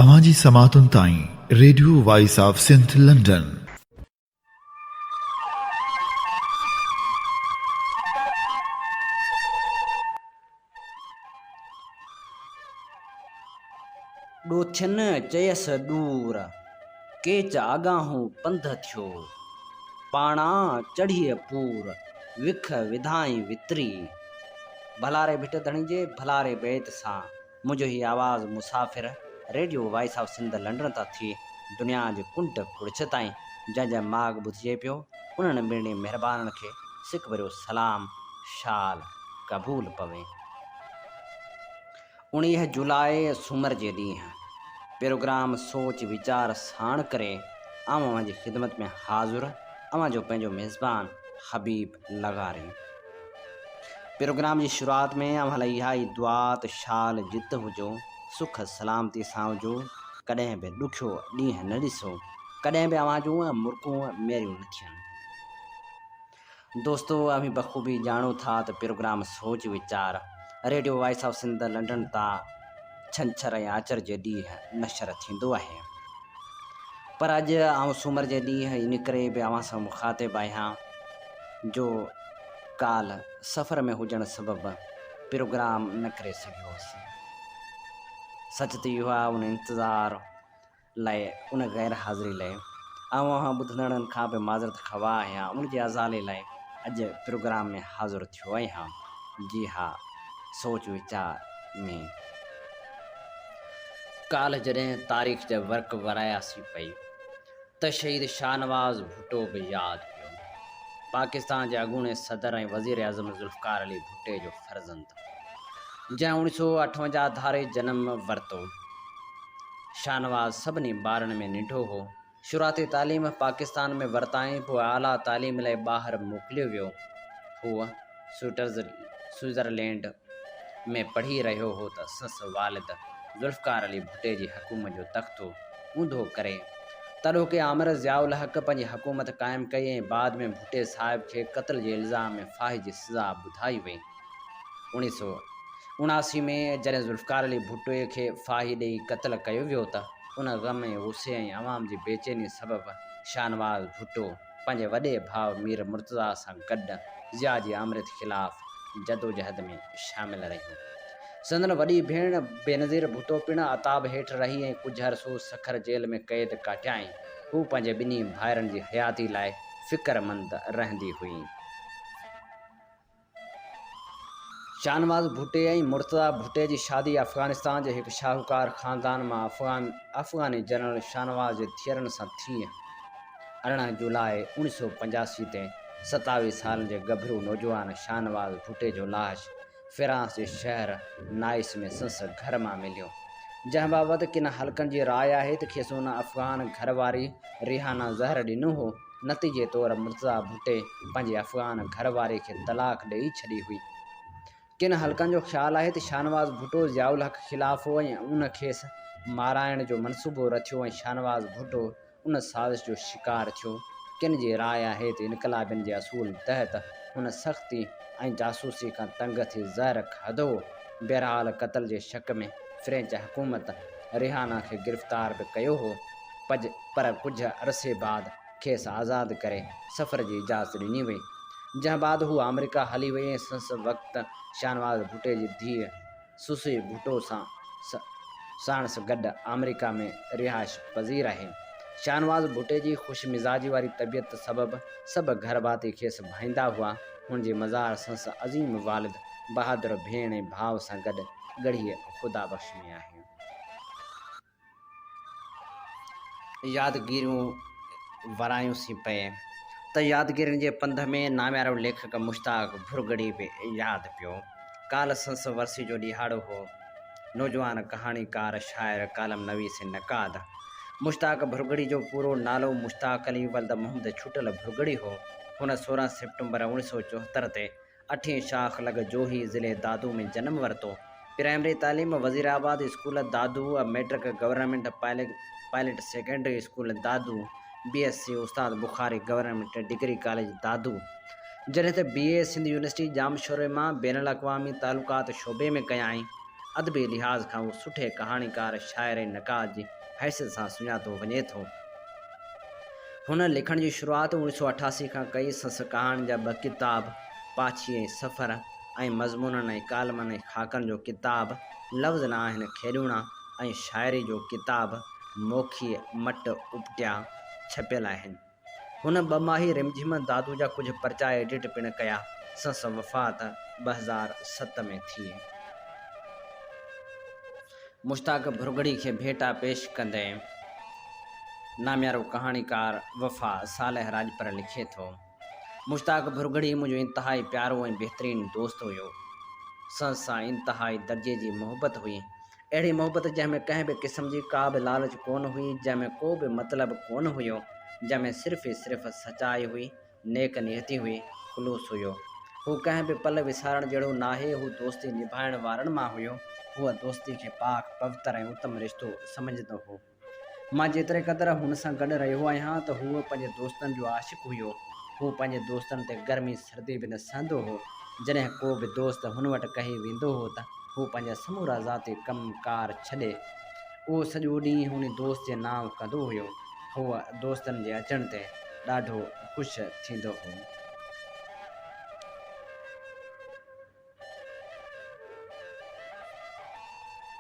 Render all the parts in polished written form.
اوهان جي سماعتن تائين radio voice of Sindh London. ڏوٿين چيس ڏور، ڪيچ آڳاهون پنڌ ٿيو. پاڻان چڙهيء پور، وک وڌائين وتري. ڀلاري ڀٽ ڌڻي جي ڀلاري بيت سان منهنجو هي آواز مسافر radio voice of Sindh London تان ٿي دنيا جي ڪنڊ ڪڙڇ تائين جنهن جنهن ماڳ ٻڌجي پيو انهن مڙني مهربانن کي سڪ ڀريو سلام شال قبول پوي. 19 جولاء سومر جي ڏينهن پروگرام سوچ ويچار ساڻ ڪري آئون اوهان جي خدمت ۾ حاضر اوهان جو پنهنجو ميزبان حبيب لغاري. پروگرام جي شروعات ۾ اوهان لاء اها ئي دعا ته شال جت هجو، سک سلامتي سان هجو، ڪڏهن به ڏکيو ڏينهن نه ڏسو، ڪڏهن به اوهان جون مرڪون ميريون نه ٿين. دوستو اوهين بخوبي ڄاڻو ٿا ته پروگرام سوچ ويچار radio voice of Sindh London تان ڇنڇر ۽ آچر جي ڏينهن نشر ٿيندو آهي. پر اڄ آئون سومر جي ڏينهن ان ڪري به اوهان سان مخاطب آهيان جو ڪالهه سفر ۾ هجڻ سبب پروگرام نه ڪري سگهيو هوس. سچ ته اهو آهي ان انتظار لاء ان غير حاضري لاء آئون اوهان ٻڌندڙن کان به معذرت خواهه آهيان ان جي ازالي لاء اڄ پروگرام ۾ حاضر ٿيو آهيان. جي ها سوچ ويچار ۾. ڪالهه جڏهن تاريخ جا ورق وراياسين پئي ته شهيد شاهنواز ڀٽو به ياد پيو. پاڪستان جي اڳوڻي صدر ۽ وزيراعظم ذوالفقار علي ڀٽي جو فرزند، جنهن اوڻيهه سؤ اٺونجاهه ڌاري جنم ورتو. شاهنواز سڀني ٻارن ۾ ننڍو هو. شروعاتي تعليم پاڪستان ۾ ورتائين، پوء اعليٰ تعليم لاء ٻاهر موڪليو ويو. هو سوئٽزرلينڊ ۾ پڙهي رهيو هو ته سس والد ذوالفقار علي ڀٽي جي حڪومت جو تختو اونڌو ڪري تڏهوڪي آمر ضياء الحق پنهنجي حڪومت قائم ڪئي ۽ بعد ۾ ڀٽي صاحب کي قتل جي الزام ۾ ڦاهي جي سزا ٻڌائي وئي. 1979 ۾ جڏهن ذوالفقار علي ڀٽي کي ڦاهي ڏئي قتل ڪيو ويو ته ان غم ۽ غصي ۽ عوام جي بيچيني سبب شاهنواز ڀٽو پنهنجي وڏي ڀاء مير مرتضيٰ سان گڏ ضياء جي آمريت خلاف جدوجهد ۾ شامل رهيو. سندن وڏي ڀيڻ بينظير ڀٽو پڻ عتاب هيٺ رهي ۽ ڪجهه عرصو سکر جيل ۾ قيد ڪاٽيائين. هوء پنهنجي ٻنهي ڀائرن جي حياتي لاء فڪرمند رهندي هئي. شاهنواز ڀٽي ۽ مرتضيٰ ڀٽي جي شادي افغانستان جي هڪ شاهوڪار خاندان مان افغان افغاني جنرل شاهنواز جي ڌيئرن سان ٿي. 18 جولاء 1985 تي 27 سالن جي ڳڀرو نوجوان شاهنواز ڀٽي جو لاش فرانس جي شهر نائس ۾ سندس گهر مان مليو، جنهن بابت ڪن حلقن جي راء آهي ته کيس ان افغان گهر واري ريحانه زهر ڏنو هو. نتيجي طور مرتضيٰ ڀٽي پنهنجي افغان گهر واري کي طلاق ڏئي ڇڏي هئي. ڪن حلقن جو خيال آهي ته شاهنواز ڀٽو ضياء الحق خلاف هو ۽ ان کيس مارائڻ جو منصوبو رٿيو ۽ شاهنواز ڀٽو ان سازش جو شڪار ٿيو. ڪن جي راء آهي ته انقلابين جي اصول تحت هن سختي ۽ جاسوسي کان تنگ ٿي زهر کاڌو هو. بهرحال قتل جي شڪ ۾ فرينچ حڪومت ريحانه کي گرفتار به ڪيو هو. پج پر ڪجهه عرصي بعد کيس آزاد ڪري سفر جي اجازت ڏني وئي، جنهن بعد هوء آمريڪا هلي وئي ۽ سندس وقت شاهنواز ڀٽي جي ڌيء سسئي ڀٽو سان ساڻس گڏ آمريڪا ۾ رهائش پذير آهي. شاهنواز ڀٽي جي خوش مزاجي واري طبيعت سبب سڀ گهر ڀاتي کيس ڀائيندا هئا. هن جي مزار سندس عظيم والد، بهادر ڀيڻ ۽ ڀاء سان گڏ ڳڙهي خدا بخش ۾ آهي. يادگيريون ورايون سين پئي ته يادگيرين جي پنڌ ۾ ناميارو ليکڪ مشتاق ڀرڳڙي به ياد پيو. ڪالهه سندس ورسي جو ڏيهاڙو هو. نوجوان ڪهاڻيڪار، شاعر، ڪالم نويس ۽ نقاد مشتاق ڀرڳڙي جو پورو نالو مشتاق علي ولد محمد ڇٽل ڀرڳڙي هو. هن 16 سيپٽمبر 1974 تي اٺين شاخ لڳ جوهي ضلعي دادو ۾ جنم ورتو. پرائمري تعليم Wazirabad school Dadu, matric government pilot secondary school Dadu, B S C Ustad Bukhari government degree college Dadu, جڏهن ته بي اي سنڌ يونيورسٽي ڄامشوري مان بين الاقوامي تعلقات شعبي ۾ ڪيائين. ادبي لحاظ کان هو سٺي ڪهاڻيڪار، شاعر ۽ نقاد جي حيثيت سان سڃاتو وڃي ٿو. هن لکڻ جي شروعات 1988 کان ڪئي. سندس ڪهاڻين جا ٻه ڪتاب پاڇي ۽ سفر ۽ مضمونن ۽ ڪالمن ۽ خاڪن جو ڪتاب لفظ نه آهن کيڏوڻا ۽ شاعري جو ڪتاب موکيء مٽ اپٽيا ڇپيل آهن. هن ٻه ماهي رمجھم دادو جا ڪجهه پرچا ايڊٽ پڻ ڪيا. سندس وفات 2007 ۾ ٿي. مشتاق ڀرڳڙي کي ڀيٽا پيش ڪندي ناميارو ڪهاڻيڪار وفا صالح راڄپر لکي ٿو، مشتاق ڀرڳڙي منهنجو انتهائي پيارو ۽ بهترين دوست هيو. سندس سان انتهائي درجي جي محبت هئي. اهڙي محبت جنهن ۾ ڪنهن به قسم جي ڪا به لالچ ڪونه هئي، جنهن ۾ ڪو به مطلب ڪونه هيو، جنهن ۾ صرف ئي صرف سچائي هئي، نيڪ نيتي هئي، خلوص هيو. هو ڪنهن به پل وسارڻ جهڙو ناهي، هو دوستي نڀائڻ وارن مان هيو، هو دوستي کي پاڪ، پوتر ۽ اتم رشتو سمجهندو هو. مان جيتري قدر هن سان گڏ رهيو آهيان ته هو پنهنجي دوستن جو عاشق هيو. هو پنهنجي دوستن تي گرمي سردي به نه سهندو هو. جڏهن ڪو به دوست هن وٽ ڪهي ويندو هو ته هو پنهنجا سمورا ذاتي ڪم ڪار ڇڏي اهو سڄو ڏينهن انهي دوست جي نانء ڪندو هيو. هو دوستن جي اچڻ تي ڏاڍو خوش ٿيندو هو.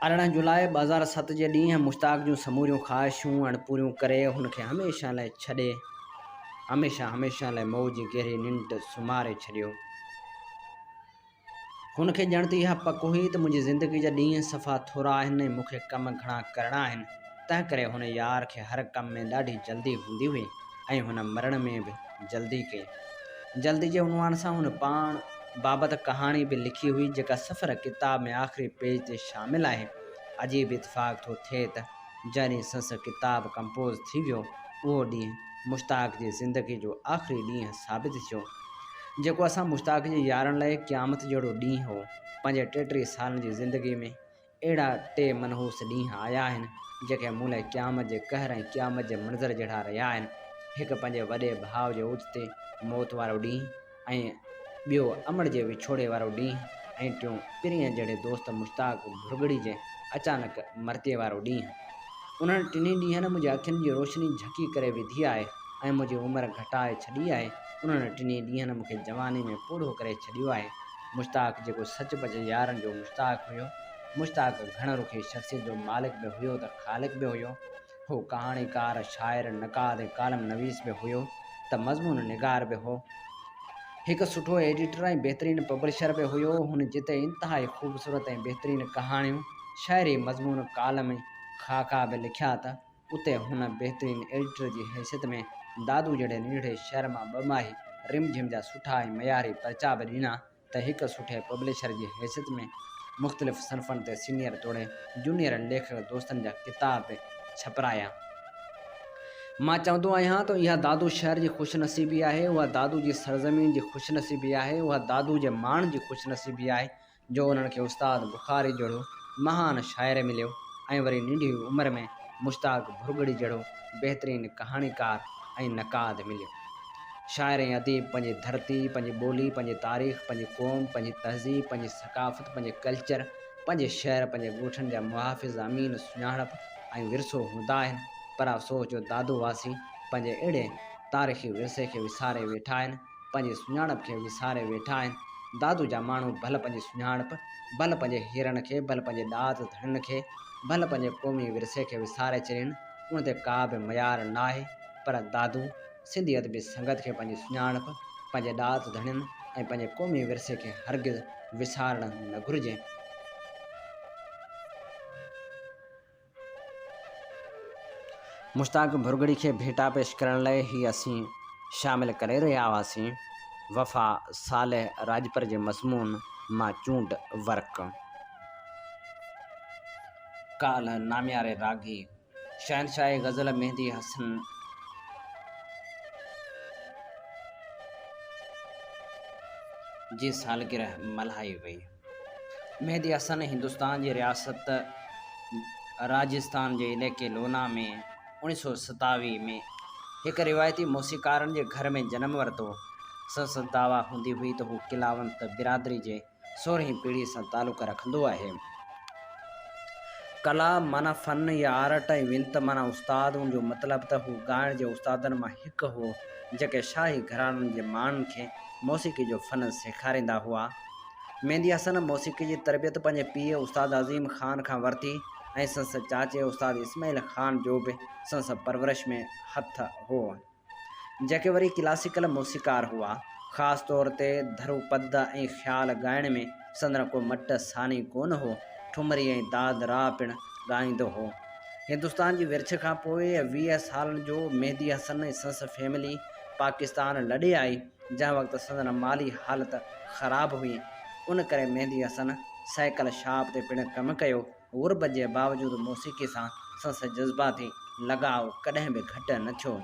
18 جولاء 2007 جي ڏينهن مشتاق جون سموريون خواهشون اڻپوريون ڪري هن کي هميشه لاء ڇڏي هميشه هميشه لاء موت جي گهري ننڊ سمهاري ڇڏيو. هن کي ڄڻ ته اها پڪ هئي ته منهنجي زندگي جا ڏينهن صفا ٿورا آهن ۽ مون کي ڪم گهڻا ڪرڻا آهن، تنهنڪري هن يار کي هر ڪم ۾ ڏاڍي جلدي هوندي هئي ۽ هن مرڻ ۾ به جلدي ڪئي. جلدي جي عنوان سان هن پاڻ بابت ڪهاڻي به لکي هئي، جيڪا سفر ڪتاب ۾ آخري پيج تي شامل آهي. عجيب اتفاق ٿو ٿئي ته جنهن ڏينهن سندس ڪتاب ڪمپوز ٿي ويو، اهو ڏينهن مشتاق جي زندگي جو آخري ڏينهن ثابت ٿيو، جيڪو اسان مشتاق جي يارن لاء قيامت جهڙو ڏينهن هو. پنهنجي 33 سالن جي زندگي ۾ اهڙا ٽي منحوس ڏينهن آيا آهن، جيڪي مون لاء قيامت جي قهر ۽ قيامت جي منظر جهڙا رهيا آهن. هڪ پنهنجي وڏي ڀاء جي اوچتي موت وارو ڏينهن ۽ ٻيو امڙ جي وڇوڙي وارو ڏينهن ۽ ٽيون پرينء جهڙي دوست مشتاق ڀرڳڙي جي اچانڪ مرتيي وارو ڏينهن. انهن ٽنهي ڏينهن منهنجي اکين جي روشني جهڪي ڪري وڌي آهي ۽ منهنجي عمر گهٽائي ڇڏي آهي. انهن ٽنهي ڏينهن مون کي جواني ۾ پوڙهو ڪري ڇڏيو آهي. مشتاق جيڪو سچ پچ يارن جو مشتاق هيو. مشتاق گهڻ رخي شخصيت جو مالڪ به هيو ته خالق به هيو. هو ڪهاڻيڪار، شاعر، نقاد ۽ ڪالم نويس به هيو ته مضمون نگار به هو. هڪ سٺو ايڊيٽر ۽ بهترين پبلشر به هيو. هن جتي انتهائي خوبصورت ۽ بهترين ڪهاڻيون، شاعري، مضمون، ڪالم ۽ خاڪا به لکيا ته اتي هن بهترين ايڊيٽر جي حيثيت ۾ دادو جهڙي ننڍڙي شهر مان ٻه ماهي رم جھم جا سٺا ۽ معياري پرچا به ڏنا ته هڪ سٺي پبلشر جي حيثيت ۾ مختلف صنفن تي سينيئر توڙي جونيئر ليکڪ دوستن جا ڪتاب به ڇپرايا. مان چوندو آهيان ته اها دادو شهر جي خوش نصيبي آهي، اها دادو جي سرزمين جي خوش نصيبي آهي، اها دادو جي ماڻهن جي خوش نصيبي آهي جو انهن کي استاد بخاري جهڙو مهان شاعر مليو ۽ وري ننڍي عمر ۾ مشتاق ڀرڳڙي جهڙو بهترين ڪهاڻيڪار ۽ نقاد مليو. شاعر ۽ اديب پنهنجي ڌرتي، پنهنجي ٻولي، پنهنجي تاريخ، پنهنجي قوم، پنهنجي تهذيب، پنهنجي ثقافت، پنهنجي ڪلچر، پنهنجي شهر، پنهنجي ڳوٺن جا محافظ، امين، سڃاڻپ ۽ ورثو هوندا آهن پر افسوس جو دادو واسي پنهنجي اهڙي تاريخي ورثي کي وساري ويٺا آهن، پنهنجي سڃاڻپ کي وساري ويٺا آهن. دادو جا ماڻهو ڀل پنهنجي سڃاڻپ، ڀل پنهنجي هيرن کي، ڀل پنهنجي ڏات ڌڻين کي، ڀل پنهنجي قومي ورثي کي وساري ڇڏين، ان تي ڪا به ميار ناهي پر دادو سنڌي ادبي سنگت کي پنهنجي سڃاڻپ، پنهنجي ڏات ڌڻين ۽ پنهنجي قومي ورثي کي هرگز وسارڻ نه گهرجي. مشتاق ڀرڳڙي کي ڀيٽا پيش ڪرڻ لاء هي اسين شامل ڪري رهيا هئاسين وفا صالح راڄپر جي مضمون مان چونڊ ورق. ڪالهه نامياري راڳي شهنشاهه غزل مهدي حسن جي سالگرهه ملهائي وئي. مهدي حسن هندستان جي رياست راجستان جي علائقي لونا ۾ 1927 ۾ هڪ روايتي موسيقارن جي گهر ۾ جنم ورتو. سندس دعويٰ هوندي هئي ته هو ڪلاونت برادري جي سورهين پيڙهي سان تعلق رکندو آهي. ڪلا معنيٰ فن يا آرٽ ۽ ونت معنيٰ استاد، ان جو مطلب ته هو ڳائڻ جي استادن مان هڪ هو، جيڪي شاهي گهراڻن جي ماڻهن کي موسيقي جو فن سيکاريندا هئا. مهدي حسن موسيقي جي تربيت پنهنجي پيء استاد عظيم خان کان ورتي ۽ سندس چاچي استاد اسماعيل خان جو به سندس پرورش ۾ هٿ هو. جيڪي وري ڪلاسيڪل موسيقار هئا. خاص طور تي ڌروپد ۽ خيال ڳائڻ ۾ سندن ڪو مٽ ثاني ڪونه هو. ٺمري ۽ داد راء پڻ ڳائيندو هو. هندستان جي ورڇ کان پوء 20 سالن جو مهدي حسن ۽ سندس فيملي پاڪستان لڏي آئي، جنهن وقت سندن مالي حالت خراب هئي. ان ڪري مهدي حسن سائيڪل شاپ تي پڻ ڪم ڪيو. غربت جي باوجود موسيقي سان سندس جذباتي لڳاء ڪڏهن به گهٽ نه ٿيو.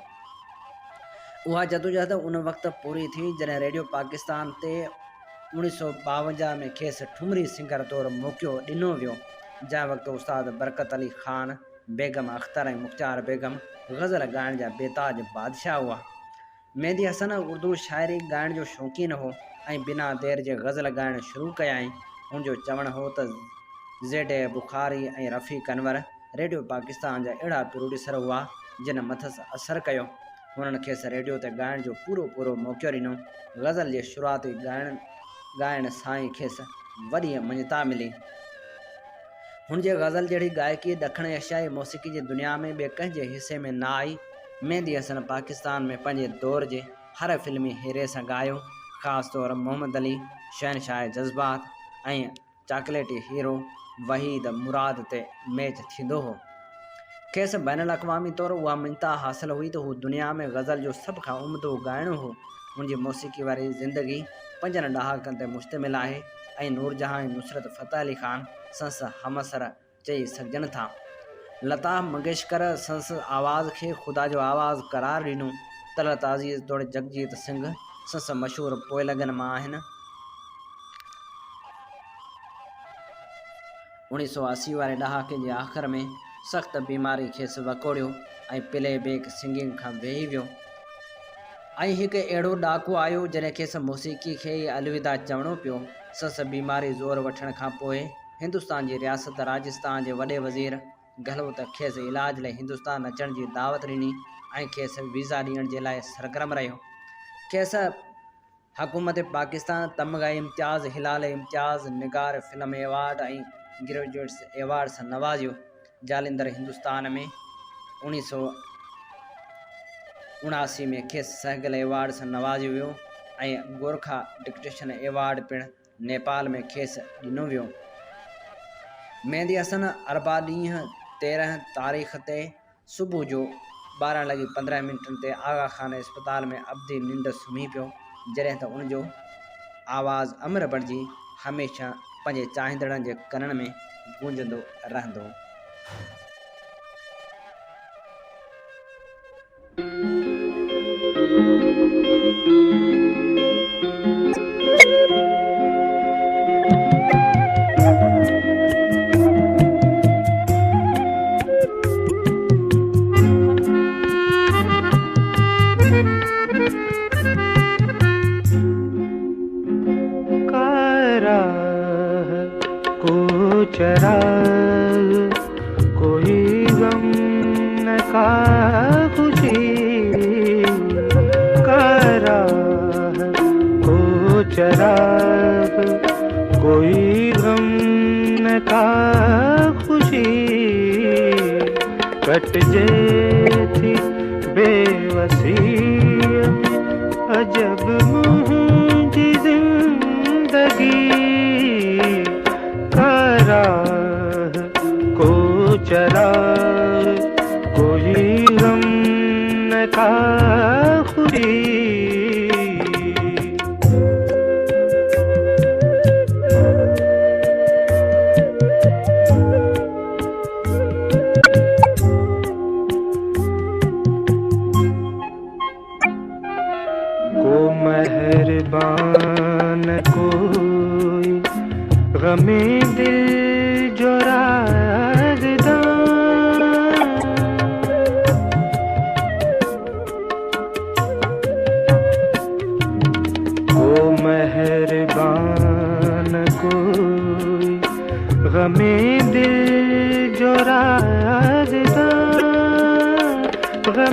اها جدوجهد ان وقت پوري ٿي جڏهن ريڊيو پاڪستان تي 1952 ۾ کيس ٺمري سنگر طور موقعو ڏنو ويو، جنهن وقت استاد برڪت علي خان، بيگم اختر ۽ مختيار بيگم غزل ڳائڻ جا بيتاج بادشاهه هئا. مهدي حسن اردو شاعري ڳائڻ جو شوقين هو ۽ بنا دير جي غزل ڳائڻ شروع ڪيائين. هن جو چوڻ هو ته Z A Bukhari ۽ Rafi Kanwar radio Pakistan جا اهڙا پروڊيوسر هئا، جن مٿس اثر ڪيو. هنن کيس ريڊيو تي ڳائڻ جو پورو پورو موقعو ڏنو. غزل جي شروعاتي ڳائڻ ڳائڻ سان ئي کيس وڏي مڃتا ملي. هن جي غزل جهڙي ڳائڪي ڏکڻ ايشيائي موسيقي جي دنيا ۾ ٻئي ڪنهن جي حصي ۾ نه آئي. مهدي حسن پاڪستان ۾ پنهنجي دور جي هر فلمي هيري سان ڳايو، خاص طور محمد علي، شهنشاهه جذبات ۽ چاڪليٽي هيرو وحيد مراد تي ميچ ٿيندو هو. کيس بين الاقوامي طور اها مڃتا حاصل هئي ته هو دنيا ۾ غزل جو سڀ کان عمدو ڳائڻو هو. هن جي موسيقي واري زندگي پنجن ڏهاڪن تي مشتمل آهي ۽ نورجهان ۽ نصرت فتح علي خان سندس همعصر چئي سگهجن ٿا. لتا منگيشڪر سندس آواز کي خدا جو آواز قرار ڏنو. طلعت عزيز توڙي جگجيت سنگهه سندس مشهور پوئلڳن مان آهن. 1980 واري ڏهاڪي جي آخر ۾ سخت بيماري کيس وڪوڙيو ۽ پلي بيڪ سنگنگ کان ويهي ويو ۽ هڪ اهڙو ڏاڪو آيو جڏهن کيس موسيقي کي ئي الوداع چوڻو پيو. سندس بيماري زور وٺڻ کان پوء هندستان جي رياست راجستان جي وڏي وزير گهلوت کيس علاج لاء هندستان اچڻ جي دعوت ڏني ۽ کيس ويزا ڏيڻ جي لاء سرگرم رهيو. کيس حڪومت پاڪستان تمغه امتياز، هلال امتياز، نگار فلم ايوارڊ ۽ گريجوئيٽس ايوارڊ سان نوازيو. جالندر هندستان ۾ 1979 ۾ کيس سهگل ايوارڊ سان نوازيو ويو ۽ گورکا ڊڪٽيشن ايوارڊ پڻ نيپال ۾ کيس ڏنو ويو. مهدي حسن اربع ڏينهن 13 تاريخ تي صبح جو 12 لڳي 15 منٽن تي آغا خان اسپتال ۾ ابدي ننڊ سمهي پيو، جڏهن ته ان جو آواز امر بڻجي هميشه پنهنجي چاهيندڙن جي ڪنن ۾ گونجندو رهندو.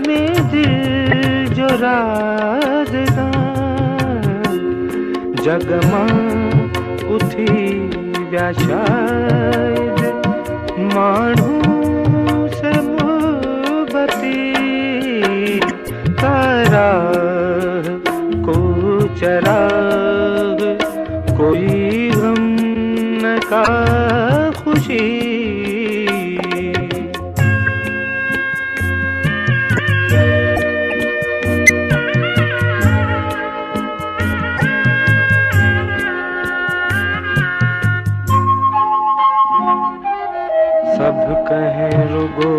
۾ دل جو رازدان جڳ مان اٿي ويا شايد ماڻهو سي محبتي ڪارا ڪو چراغ ڪوئي غم نه ڪا خوشي. سڀ ڪنهن رڳو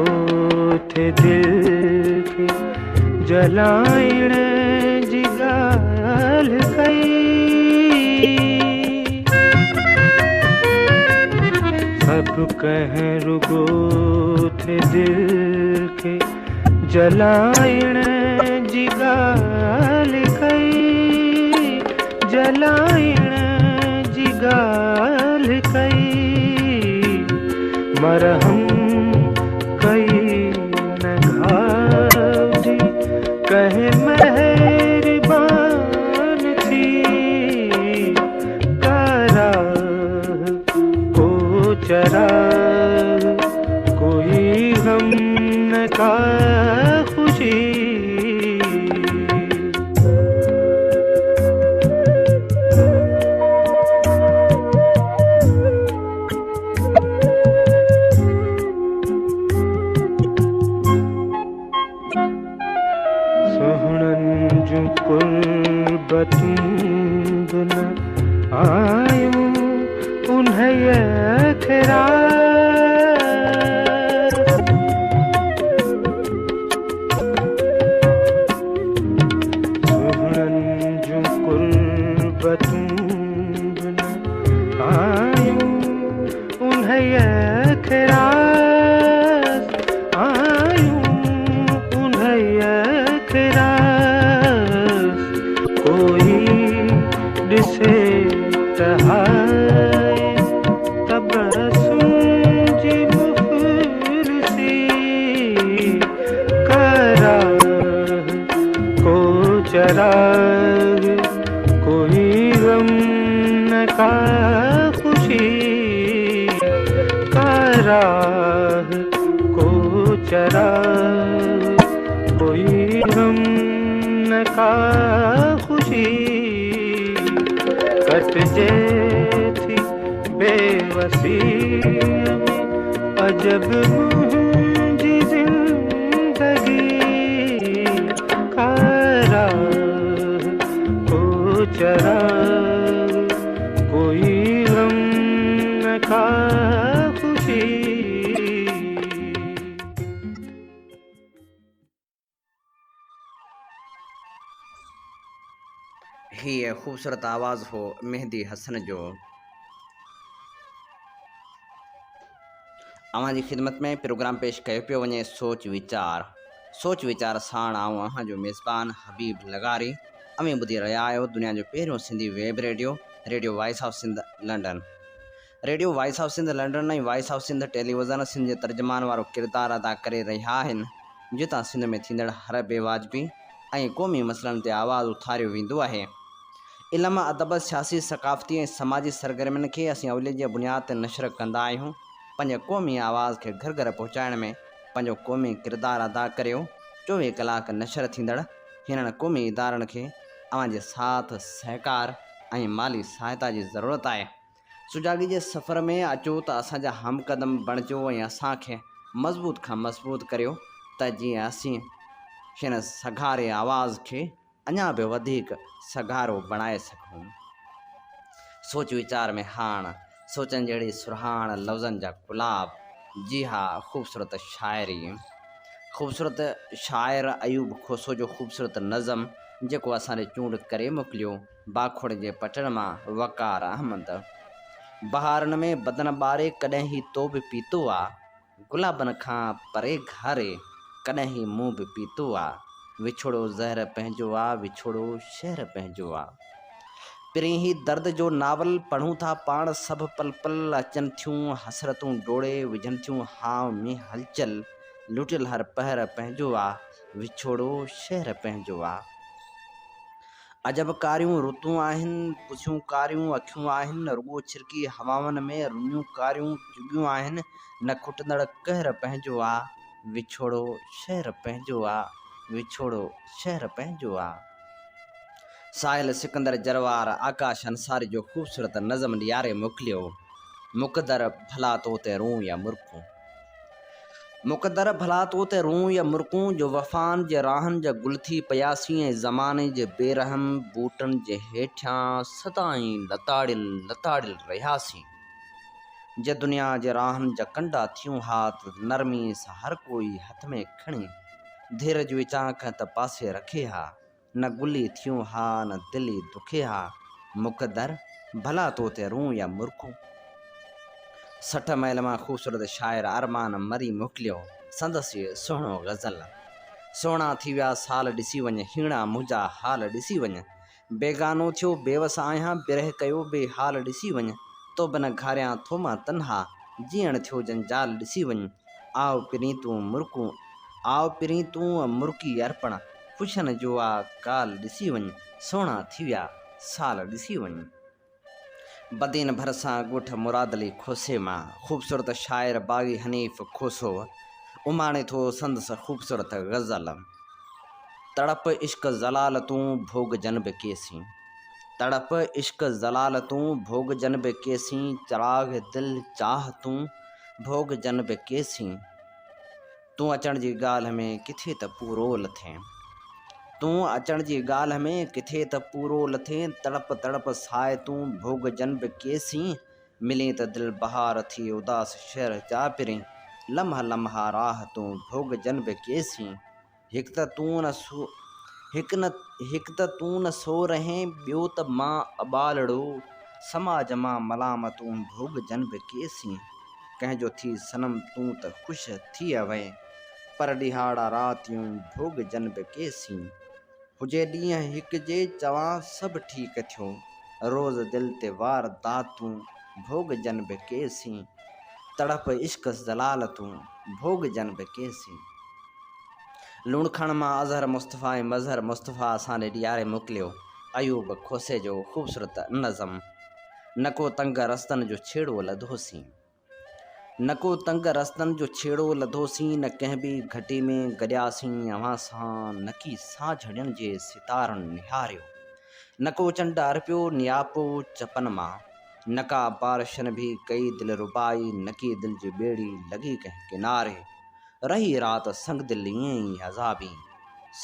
ٿي دل کي جلائڻ جي ڳالهه ڪئي. سڀ ڪنهن رڳو ٿي دل کي جلائڻ جي ڳالهه ڪئي، جلائڻ جي ڳالهه ڪئي، مرهم ڪئي نه گهاء جي ڪنهن مهربان ٿي، ڪا راهه ڪو چراغ ڪوئي غم نه ڪا خوشي. سهڻن جون قربتون به نه آيون انهيء کي راس. سهڻن جون قربتون به نه آيون انهيء کي راس. آيون انهيء کي راس. ڪوئي ڏسي ته هاء تبسم جي مفلسي. ڪا راهه ڪو چراغ ڪوئي غم نه ڪا خوشي. ڪا راهه ڪو چراغ ڪوئي غم نه ڪا خوشي. ڪٽجي ٿي بيوسيء ۾ عجب منهنجي زندگي. ڪا راهه ڪو چراغ ڪوئي غم نه ڪا خوشي. هيء خوبصورت آواز هو مهدي حسن جو. اوهان جي خدمت ۾ پروگرام پيش ڪيو پيو وڃي سوچ ويچار. سوچ ويچار ساڻ آئون اوهان جو ميزبان حبيب لغاري. اوهين ٻڌي رهيا آهيو دنيا جو پهريون Sindhi web radio, radio voice of Sindh London. Radio voice of Sindh London ۽ voice of Sindh television Sindh جي ترجمان وارو ڪردار ادا ڪري رهيا آهن، جتان سنڌ ۾ ٿيندڙ هر بي واجبي ۽ قومي مسئلن تي آواز اٿاريو ويندو آهي. علم، ادب، سياسي، ثقافتي ۽ سماجي سرگرمين کي اسين اوليت جي بنياد تي نشر ڪندا آهيون. پنهنجي قومي آواز کي گهر گهر پهچائڻ ۾ پنهنجو قومي ڪردار ادا ڪريو. 24 ڪلاڪ نشر ٿيندڙ هنن قومي ادارن کي اوهان جي ساٿ، سهڪار ۽ مالي سهائتا جي ضرورت آهي. سجاڳي جي سفر ۾ اچو ته اسان جا هم قدم بڻجو ۽ اسان کي مضبوط کان مضبوط ڪريو ته جيئن اسين هن سگهاري آواز کي اڃا به وڌيڪ سگهارو بڻائي سگهون. سوچ ويچار ۾ هاڻ سوچن جهڙي سرهاڻ لفظن جا گلاب، جي ها خوبصورت شاعري. خوبصورت شاعر ايوب کوسو جو خوبصورت نظم جيڪو اسان ڏي چونڊ ڪري موڪليو. باکوڙ جي پٽڻ مان وقار احمد. بهارن ۾ بدن ٻاري ڪڏهن هي تو به پيتو آ. گلابن کان پري گهاري ڪڏهن هي مون به پيتو آ. وڇوڙو زهر پنهنجو آ وڇوڙو شهر پنهنجو آ. پرين هي درد جو ناول پڙهون ٿا پاڻ سڀ پل پل اچن ٿيون حسرتون ڊوڙي وجهن ٿيون هانء ۾ هلچل. لٽيل هر پهر پنهنجو آ، وڇوڙو شهر پنهنجو آ. عجب ڪاريون رتون آهن، پڇيون ڪاريون اکيون آهن، رڳو ڇرڪي هوائن ۾ رنيون ڪاريون چڳيون آهن، نه کٽندڙ قهر پنهنجو آ، وڇوڙو شهر پنهنجو آ، وڇوڙو شهر پنهنجو آ. ساحل سڪندر جروار آڪاش انصاري جو خوبصورت نظم ڏياري موڪليو، مقدر ڀلا تو تي رون يا مرڪون. مقدر ڀلا تو تي رون يا مرڪون جو وفائن جي راهن جا گل ٿي پياسين ۽ زماني جي بي رحم بوٽن جي هيٺيان سدائين لتاڙيل لتاڙيل رهياسين. جي دنيا جي راهن جا ڪنڊا ٿيون ها ته نرمي سان هر ڪوئي هٿ ۾ کڻي ڌيرج وچان ڪنهن ته پاسي رکي ها. نه گلي ٿيون ها نه دل ئي دکي ها، مقدر ڀلا تو تي رون يا مرڪون. 60 ميل مان خوبصورت شاعر ارمان مري موڪليو سندس هي سهڻو غزل. سهڻا ٿي ويا سال ڏسي وڃ هيڻا منهنجا حال ڏسي وڃ. بيگانو ٿيو بيوس آهيان برهه ڪيو بي حال ڏسي وڃ. تو به نه گهاريان ٿو مان تنها جيئڻ ٿيو جنجال ڏسي وڃ. آء پرين تون مرڪون آء پرين تون مرڪي ارپڻ. خوشين جو آ ڪال ڏسي وڃ، سهڻا ٿي ويا سال ڏسي وڃ. بدين ڀرسان ڳوٺ مراد علي کوسي مان خوبصورت شاعر باغي حنيف کوسو اماڻي ٿو سندس خوبصورت غزل تڙپ عشق ضلال تون ڀوڳجن به ڪيسين تڙپ عشق ضلال تون ڀوڳجن به ڪيسين چراغ دل چاهه تون ڀوڳجن به ڪيسين. تون اچڻ جي ڳالهه ۾ ڪٿي ته پورو لٿين. تون اچڻ جي ڳالهه ۾ ڪٿي ته پورو لٿين تڙپ تڙپ ساء تون ڀوڳجن به ڪيسين ملين ته دل بهار ٿي اداس شهر جا پرين لمحا لمحا راهه تون ڀوڳجن به ڪيسين هڪ ته تون نه سو هڪ نه هڪ ته تون نه سو رهين ٻيو ته مان اٻالڙو سماج مان ملامتون ڀوڳجن به ڪيسين. ڪنهن جو ٿي صنم تون ته خوش ٿي اوين، پر ڏهاڙا راتيون ڀوڳجن به ڪيسين. هجي ڏينهن هڪ جي چوان سڀ ٺيڪ ٿيو، روز دل تي وار داتون ڀوڳجن به ڪيسين. تڙپ عشق ضلالتون ڀوڳجن به ڪيسين. لوڻکڻ مان اظهر مصطفيٰ ۽ مظهر مصطفيٰ اسان ڏي ڏياري موڪليو ايوب کوسي جو خوبصورت نظم. نه ڪو تنگ رستن جو ڇيڙو لڌوسين. نه ڪو تنگ رستن جو ڇيڙو لڌوسين نه ڪنهن به گهٽي ۾ گڏياسين اوهان سان نه ڪي سانجهڙين جي ستارن نهاريو نه ڪو چنڊ ارپيو نياپو چپن مان نه ڪا بارشن ڀي ڪئي دل ربائي نه ڪي دل جي ٻيڙي لڳي ڪنهن ڪناري رهي رات سنگدل ائين ئي عذابين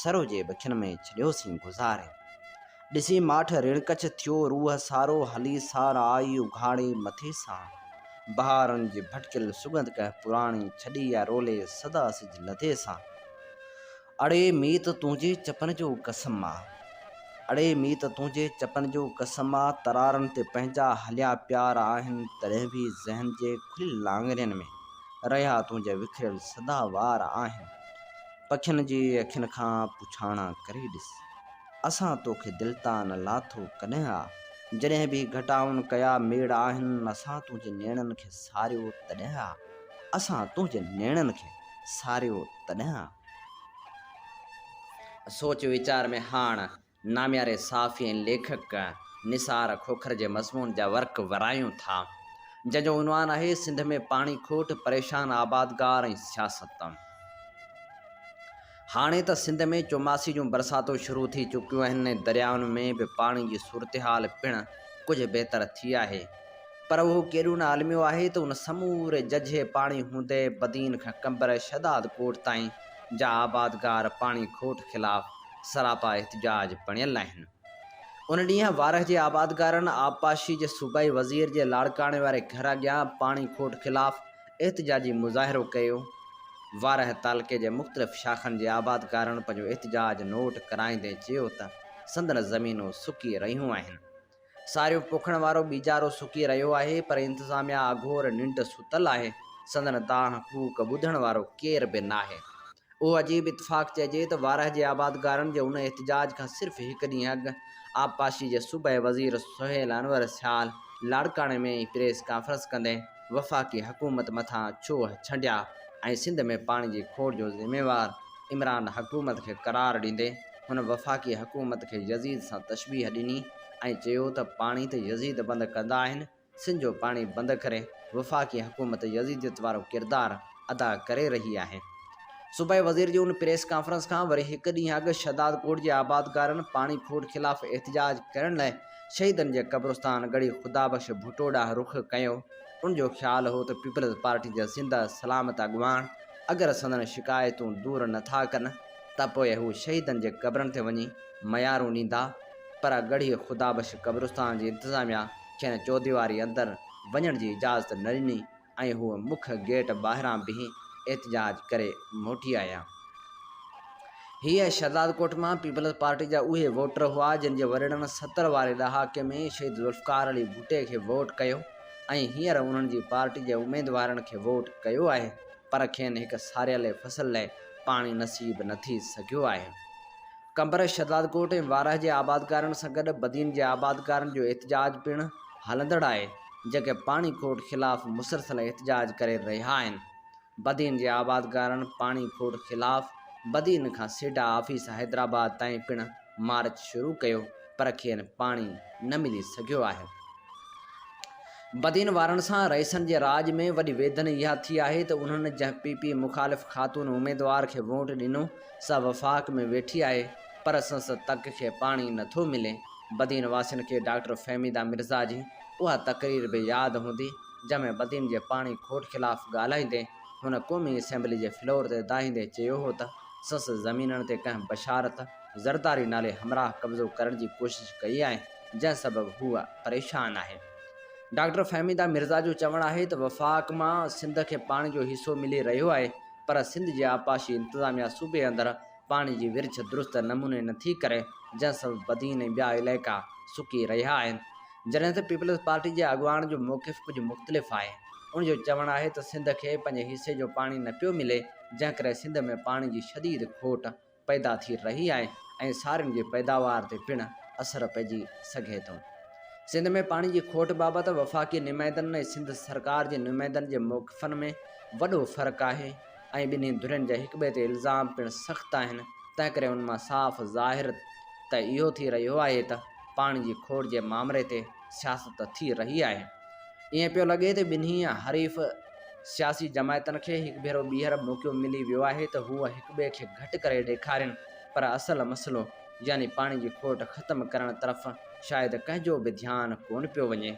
سرو جي ٻکين ۾ ڇڏيوسين گذاري. ڏسي ماٺ ريڻڪچ ٿيو روح سارو هلي سار آئي اگهاڙي مٿي سان بهارن جي ڀٽڪيل سڳنڌ ڪنهن پراڻي ڇڏي يا رولي سدا سج لڌي سان اڙي ميت تنهنجي چپن جو قسم آ اڙي ميت تنهنجي چپن جو قسم آ ترارن تي پنهنجا هليا پيار آهن تڏهن به ذهن جي کليل آڱرين ۾ رهيا تنهنجا وکريل سدا وار آهن پکين جي اکين کان پڇاڻا ڪري ڏس. اسان توکي دل تان نه لاٿو ڪڏهن آ. جڏهن به گهٽائن ڪيا ميڙ آهن اسان تنهنجي نيڻن کي ساريو تڏهن آ. اسان تنهنجي نيڻن کي ساريو تڏهن آ. سوچ ويچار ۾ هاڻ نامياري صحافي ۽ ليکڪ نثار کوکر جي مضمون جا ورق ورايون ٿا، جنهن جو عنوان آهي سنڌ ۾ پاڻي کوٽ، پريشان آبادگار ۽ سياست. هاڻي ته سنڌ ۾ چوماسي جون برساتون شروع ٿي چڪيون آهن ۽ دريائن ۾ به پاڻي جي صورتحال پڻ ڪجهه بهتر ٿي آهي پر اهو ڪيڏو نه الميو آهي ته ان سموري ججهي پاڻي هوندي بدين کان قمبر شهدادڪوٽ تائين جا آبادگار پاڻي کوٽ خلاف سراپا احتجاج بڻيل آهن. ان ڏينهن وارهه جي آبادگارن آبپاشي جي صوبائي وزير جي لاڙڪاڻي واري گهر اڳيان پاڻي کوٽ خلاف احتجاجي مظاهرو ڪيو. وارهه تعلقي جي مختلف شاخن جي آبادگارن پنهنجو احتجاج نوٽ ڪرائيندي چيو ته سندن زمينون سڪي رهيون آهن. ساريون پوکڻ وارو ٻيجارو سڪي رهيو آهي پر انتظاميا اگهور ننڊ ستل آهي، سندن دانهن ڪوڪ ٻڌڻ وارو ڪير به ناهي. اهو عجيب اتفاق چئجي ته وارهه جي آبادگارن جي ان احتجاج کان صرف هڪ ڏينهن اڳ آبپاشي جي صوبائي وزير سهيل انور سيال لاڙڪاڻي ۾ ئي پريس ڪانفرنس ڪندي وفاقي حڪومت مٿان ڇوهه ڇنڊيا ۽ سنڌ ۾ پاڻي جي کوٽ جو ذميوار عمران حڪومت کي قرار ڏيندي هن وفاقي حڪومت کي يزيد سان تشبيهه ڏني ۽ چيو ته پاڻي ته يزيد بند ڪندا آهن، سنڌ جو پاڻي بند ڪري وفاقي حڪومت يزيديت وارو ڪردار ادا ڪري رهي آهي. صوبائي وزير جي ان پريس ڪانفرنس کان وري هڪ ڏينهن اڳ شهدادڪوٽ جي آبادگارن پاڻي کوٽ خلاف احتجاج ڪرڻ لاء شهيدن جي قبرستان ڳڙهي خدابخش ڀٽو ڏانهن رخ ڪيو. ان جو خيال هو ته پيپلز پارٽي جا زنده سلامت اڳواڻ اگر سندن شڪايتون دور نٿا ڪن ته پوء هو شهيدن جي قبرن تي وڃي ميارون ڏيندا پر ڳڙهي خدابخش قبرستان جي انتظاميا کين چوديواري اندر وڃڻ جي اجازت نه ڏني ۽ هو مک گيٽ ٻاهران بيهي احتجاج ڪري موٽي آيا. هيء شهدادڪوٽ مان پيپلز پارٽي جا اهي ووٽر هئا جن جي وڏڙن 70 واري ڏهاڪي ۾ شهيد ذوالفقار علي ڀٽي کي ووٽ ڪيو ۽ هينئر انهن جي پارٽي جي اميدوارن کي ووٽ ڪيو آهي پر کين هڪ ساريل فصل لاء پاڻي نصيب نه ٿي سگهيو آهي. قمبر، شهدادڪوٽ ۽ وارهه جي آبادگارن سان گڏ بدين جي آبادگارن جو احتجاج پڻ هلندڙ آهي، جيڪي پاڻي کوٽ خلاف مسلسل احتجاج ڪري رهيا آهن. بدين جي آبادگارن پاڻي کوٽ خلاف بدين کان سيڊا آفيس حيدرآباد تائين پڻ مارچ شروع ڪيو پر کين پاڻي نه ملي سگهيو آهي. بدين وارن سان رئيسن جي راڄ ۾ وڏي ويڌن اها ٿي آهي ته انهن جنهن پي پي مخالف خاتون اميدوار کي ووٽ ڏنو سا وفاق ۾ ويٺي آهي پر سنس تڪ کي پاڻي نه ٿو ملي. بدين واسين کي ڊاڪٽر فهميده مرزا جي اها تقرير به ياد هوندي جنهن ۾ بدين جي پاڻي کوٽ خلاف ڳالهائيندي هن قومي اسيمبلي جي فلور تي دانهيندي چيو هو ته سنس زمينن تي ڪنهن بشارت زرداري نالي همراهه قبضو ڪرڻ جي ڪوشش ڪئي آهي. جنهن سبب هوء پريشان آهي. ڊاڪٽر فهميده مرزا جو چوڻ آهي ته وفاق مان سنڌ کي پاڻي جو حصو ملي رهيو آهي پر سنڌ جي آبپاشي انتظاميا صوبي اندر پاڻي جي ورڇ درست نموني نٿي ڪري جنهن سبب بدين ۽ ٻيا علائقا سڪي رهيا آهن. جڏهن ته پيپلز پارٽي جي اڳواڻ جو موقف ڪجهه مختلف آهي. ان جو چوڻ آهي ته سنڌ کي پنهنجي حصي جو پاڻي نه پيو ملي جنهن ڪري سنڌ ۾ پاڻي جي شديد کوٽ پيدا ٿي رهي آهي ۽ سارين جي پيداوار تي پڻ اثر پئجي سگهي ٿو. سنڌ ۾ پاڻي جي کوٽ بابت وفاقي نمائندن ۽ سنڌ سرڪار جي نمائندن جي موقفن ۾ وڏو فرق آهي ۽ ٻنهي ڌرين جا هڪٻئي تي الزام پڻ سخت آهن تنهنڪري ان مان صاف ظاهر ته اهو ٿي رهيو آهي ته پاڻي جي کوٽ جي مامري تي سياست ٿي رهي آهي. ائين پيو لڳي ته ٻنهي حريف سياسي جماعتن کي هڪ ڀيرو ٻيهر موقعو ملي ويو آهي ته هو هڪٻئي کي گهٽ ڪري ڏيکارين پر اصل مسئلو يعني پاڻي جي کوٽ ختم ڪرڻ طرف شايد ڪنهن جو به ڌيان ڪونه پيو وڃي.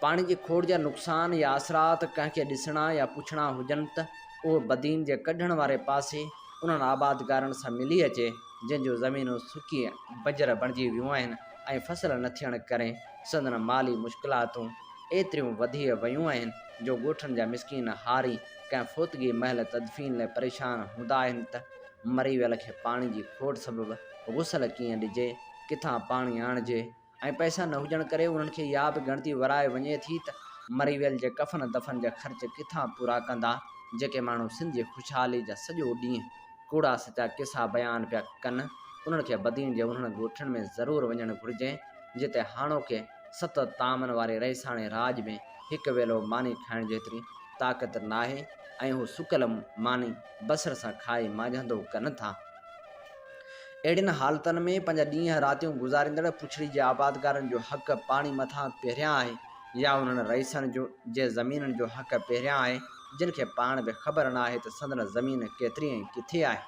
پاڻي جي کوٽ جا نقصان يا اثرات ڪنهن کي ڏسڻا يا پڇڻا هجن ته اهو بدين جي ڪڍڻ واري پاسي انهن آبادگارن سان ملي اچي جن جون زمينون سڪي بنجر بڻجي ويون آهن ۽ فصل نه ٿيڻ ڪري سندن مالي مشڪلاتون ايتريون وڌي ويون آهن جو ڳوٺن جا مسڪين هاري ڪنهن فوتگي مهل تدفين لاء پريشان هوندا آهن ته مري ويل کي پاڻي جي کوٽ سبب غسل ڪيئن ڏجي، ڪٿان پاڻي آڻجي ۽ پئسا نه هجڻ ڪري انهن کي اها به ڳڻتي ورائي وڃي ٿي ته مري ويل جي ڪفن دفن جا خرچ ڪٿان پورا ڪندا، جيڪي ماڻهو سنڌ جي خوشحالي جا سڄو ڏينهن ڪوڙا سچا قصا بيان پيا ڪن، انهن کي بدين جي انهن ڳوٺن ۾ ضرور وڃڻ گهرجي، جتي هاڻوڪي ست طعامن واري رئيساڻي راڄ ۾ هڪ ويلو ماني کائڻ جيتري طاقت ناهي ۽ هو سڪل ماني بصر سان کائي مانجهندو ڪن ٿا. اهڙين حالتن ۾ پنهنجا ڏينهن راتيون گذاريندڙ پڇڙي جي آبادگارن جو حق پاڻي مٿان پهريان آهي يا انهن رئيسن جي زمينن جو حق پهريان آهي جن کي پاڻ به خبر ناهي ته سندن زمين ڪيتري ۽ ڪٿي آهي.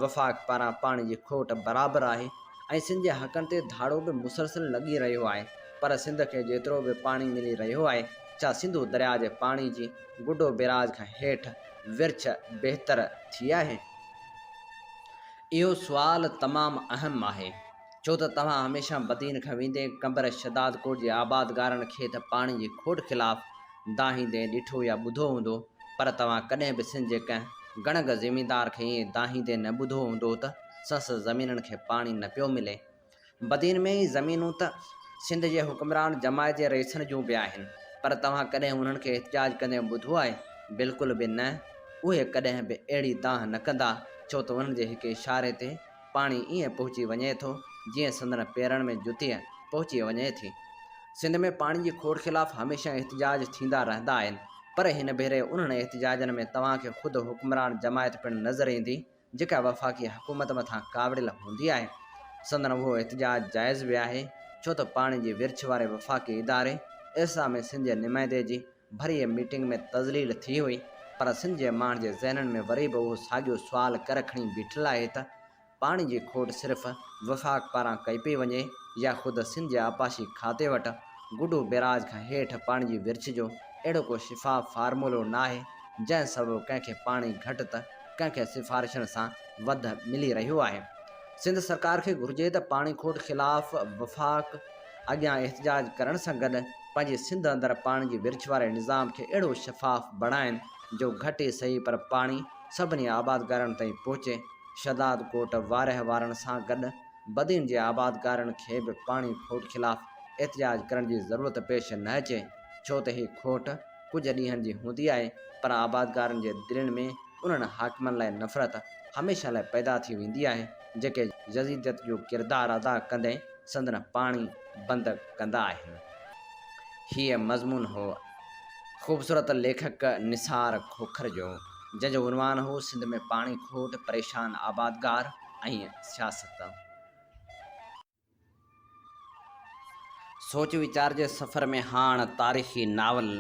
وفاق پاران پاڻي جي کوٽ برابر آهي ۽ سنڌ جي حقن تي ڌاڙو به مسلسل لڳي رهيو آهي پر سنڌ کي جيترو به پاڻي ملي رهيو آهي ڇا سنڌو درياء جي پاڻي جي گڊو بيراج کان هيٺ ورڇ بهتر ٿي آهي؟ اهو سوال تمام اهم آهي ڇو ته توهان هميشه بدين کان ويندي قمبر شهدادڪوٽ جي آبادگارن کي ته پاڻي جي کوٽ خلاف دانهيندي ڏٺو يا ٻڌو هوندو پر توهان ڪڏهن به سنڌ جي ڪنهن گڻگ زميندار کي ائين دانهيندي نه ٻڌو هوندو ته سنس زمينن کي پاڻي نه پيو ملي. بدين ۾ ئي زمينون ته سنڌ جي حڪمران جماعت جي رئيسن جون به آهن پر توهان ڪڏهن انهن کي احتجاج ڪندي ٻڌو آهي؟ بلڪل به نه. اهي ڪڏهن به اهڙي دانهن نه ڪندا ڇو ته انهن جي هڪ اشاري تي پاڻي ائين پهچي وڃي ٿو جيئن سندن پيرن ۾ جتيء پهچي وڃي ٿي. سنڌ ۾ پاڻي جي کوٽ خلاف هميشه احتجاج ٿيندا رهندا آهن. پر هن ڀيري انهن احتجاجن ۾ توهان کي خود حڪمران جماعت پڻ نظر ايندي، جيڪا وفاقي حڪومت مٿان ڪاوڙيل هوندي آهي. سندن اهو احتجاج جائز به آهي، ڇو ته پاڻي جي ورڇ واري وفاقي اداري ارسا ۾ سنڌ جي نمائندي جي ڀريء ميٽنگ ۾ تذليل ٿي هئي، پر سنڌ جي ماڻهن جي ذهنن ۾ وري به اهو ساڳيو سوال ڪر کڻي بيٺل آهي ته پاڻي جي کوٽ صرف وفاق پاران ڪئي پئي وڃي يا خود سنڌ جي آبپاشي کاتي وٽ گڊو بئراج کان هيٺ پاڻي جي ورڇ جو اهڙو ڪو شفاف فارمولو ناهي جنهن سبب ڪنهن کي پاڻي گهٽ ته ڪنهن کي سفارشن سان وڌ ملي رهيو آهي. سنڌ سرڪار کي گهرجي ته پاڻي کوٽ خلاف وفاق اڳيان احتجاج ڪرڻ سان گڏ پنهنجي سنڌ اندر پاڻي جي ورڇ واري نظام کي اهڙو شفاف بڻائين جو گهٽ ئي سهي پر پاڻي سڀني آبادگارن تائين پهچي. شهداد ڪوٽ وارهه وارن سان گڏ بدين جي آبادگارن کي به پاڻي کوٽ خلاف احتجاج ڪرڻ جي ضرورت پيش نه اچي ڇو ته هي کوٽ ڪجهه ڏينهن جي هوندي آهي پر آبادگارن جي دلين ۾ انهن حاڪمن لاء نفرت هميشه لاء پيدا ٿي ويندي آهي جيڪي يزيديت جو ڪردار ادا ڪندي سندن پاڻي بند ڪندا آهن. هيء مضمون هو خوبصورت ليکڪ نثار کوکر جو، جنهن جو عنوان هو سنڌ ۾ پاڻي کوٽ، پريشان آبادگار ۽ سياست. سوچ ويچار جي سفر ۾ هاڻ تاريخي ناول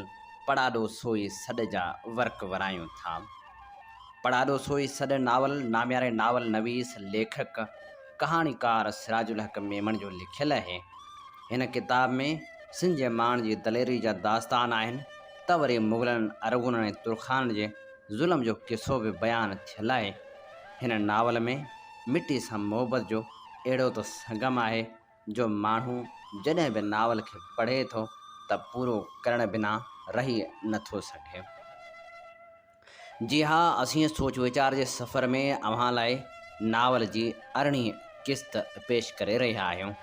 پڙاڏو سوئي سڏ جا ورق ورايون ٿا. پڙاڏو سوئي سڏ ناول نامياري ناول نويس، ليکڪ، ڪهاڻيڪار سراج الحق ميمڻ جو لکيل اهي. هن ڪتاب ۾ سنڌ جي ماڻهن جي دليري جا داستان آهن ته وري مغلن، ارغونن ۽ ترخانن جي ظلم جو قصو به بيان ٿيل آهي. هن ناول ۾ مٽي سان محبت جو اهڙو ته سنگم آهي جو ماڻهو جڏهن به ناول کي پڙهي ٿو ته پورو ڪرڻ بنا رهي نه ٿو سگهي. جي ها اسين سوچ ويچار جي سفر ۾ اوهان لاء ناول جي ارڙهين قسط پيش ڪري رهيا آهيون.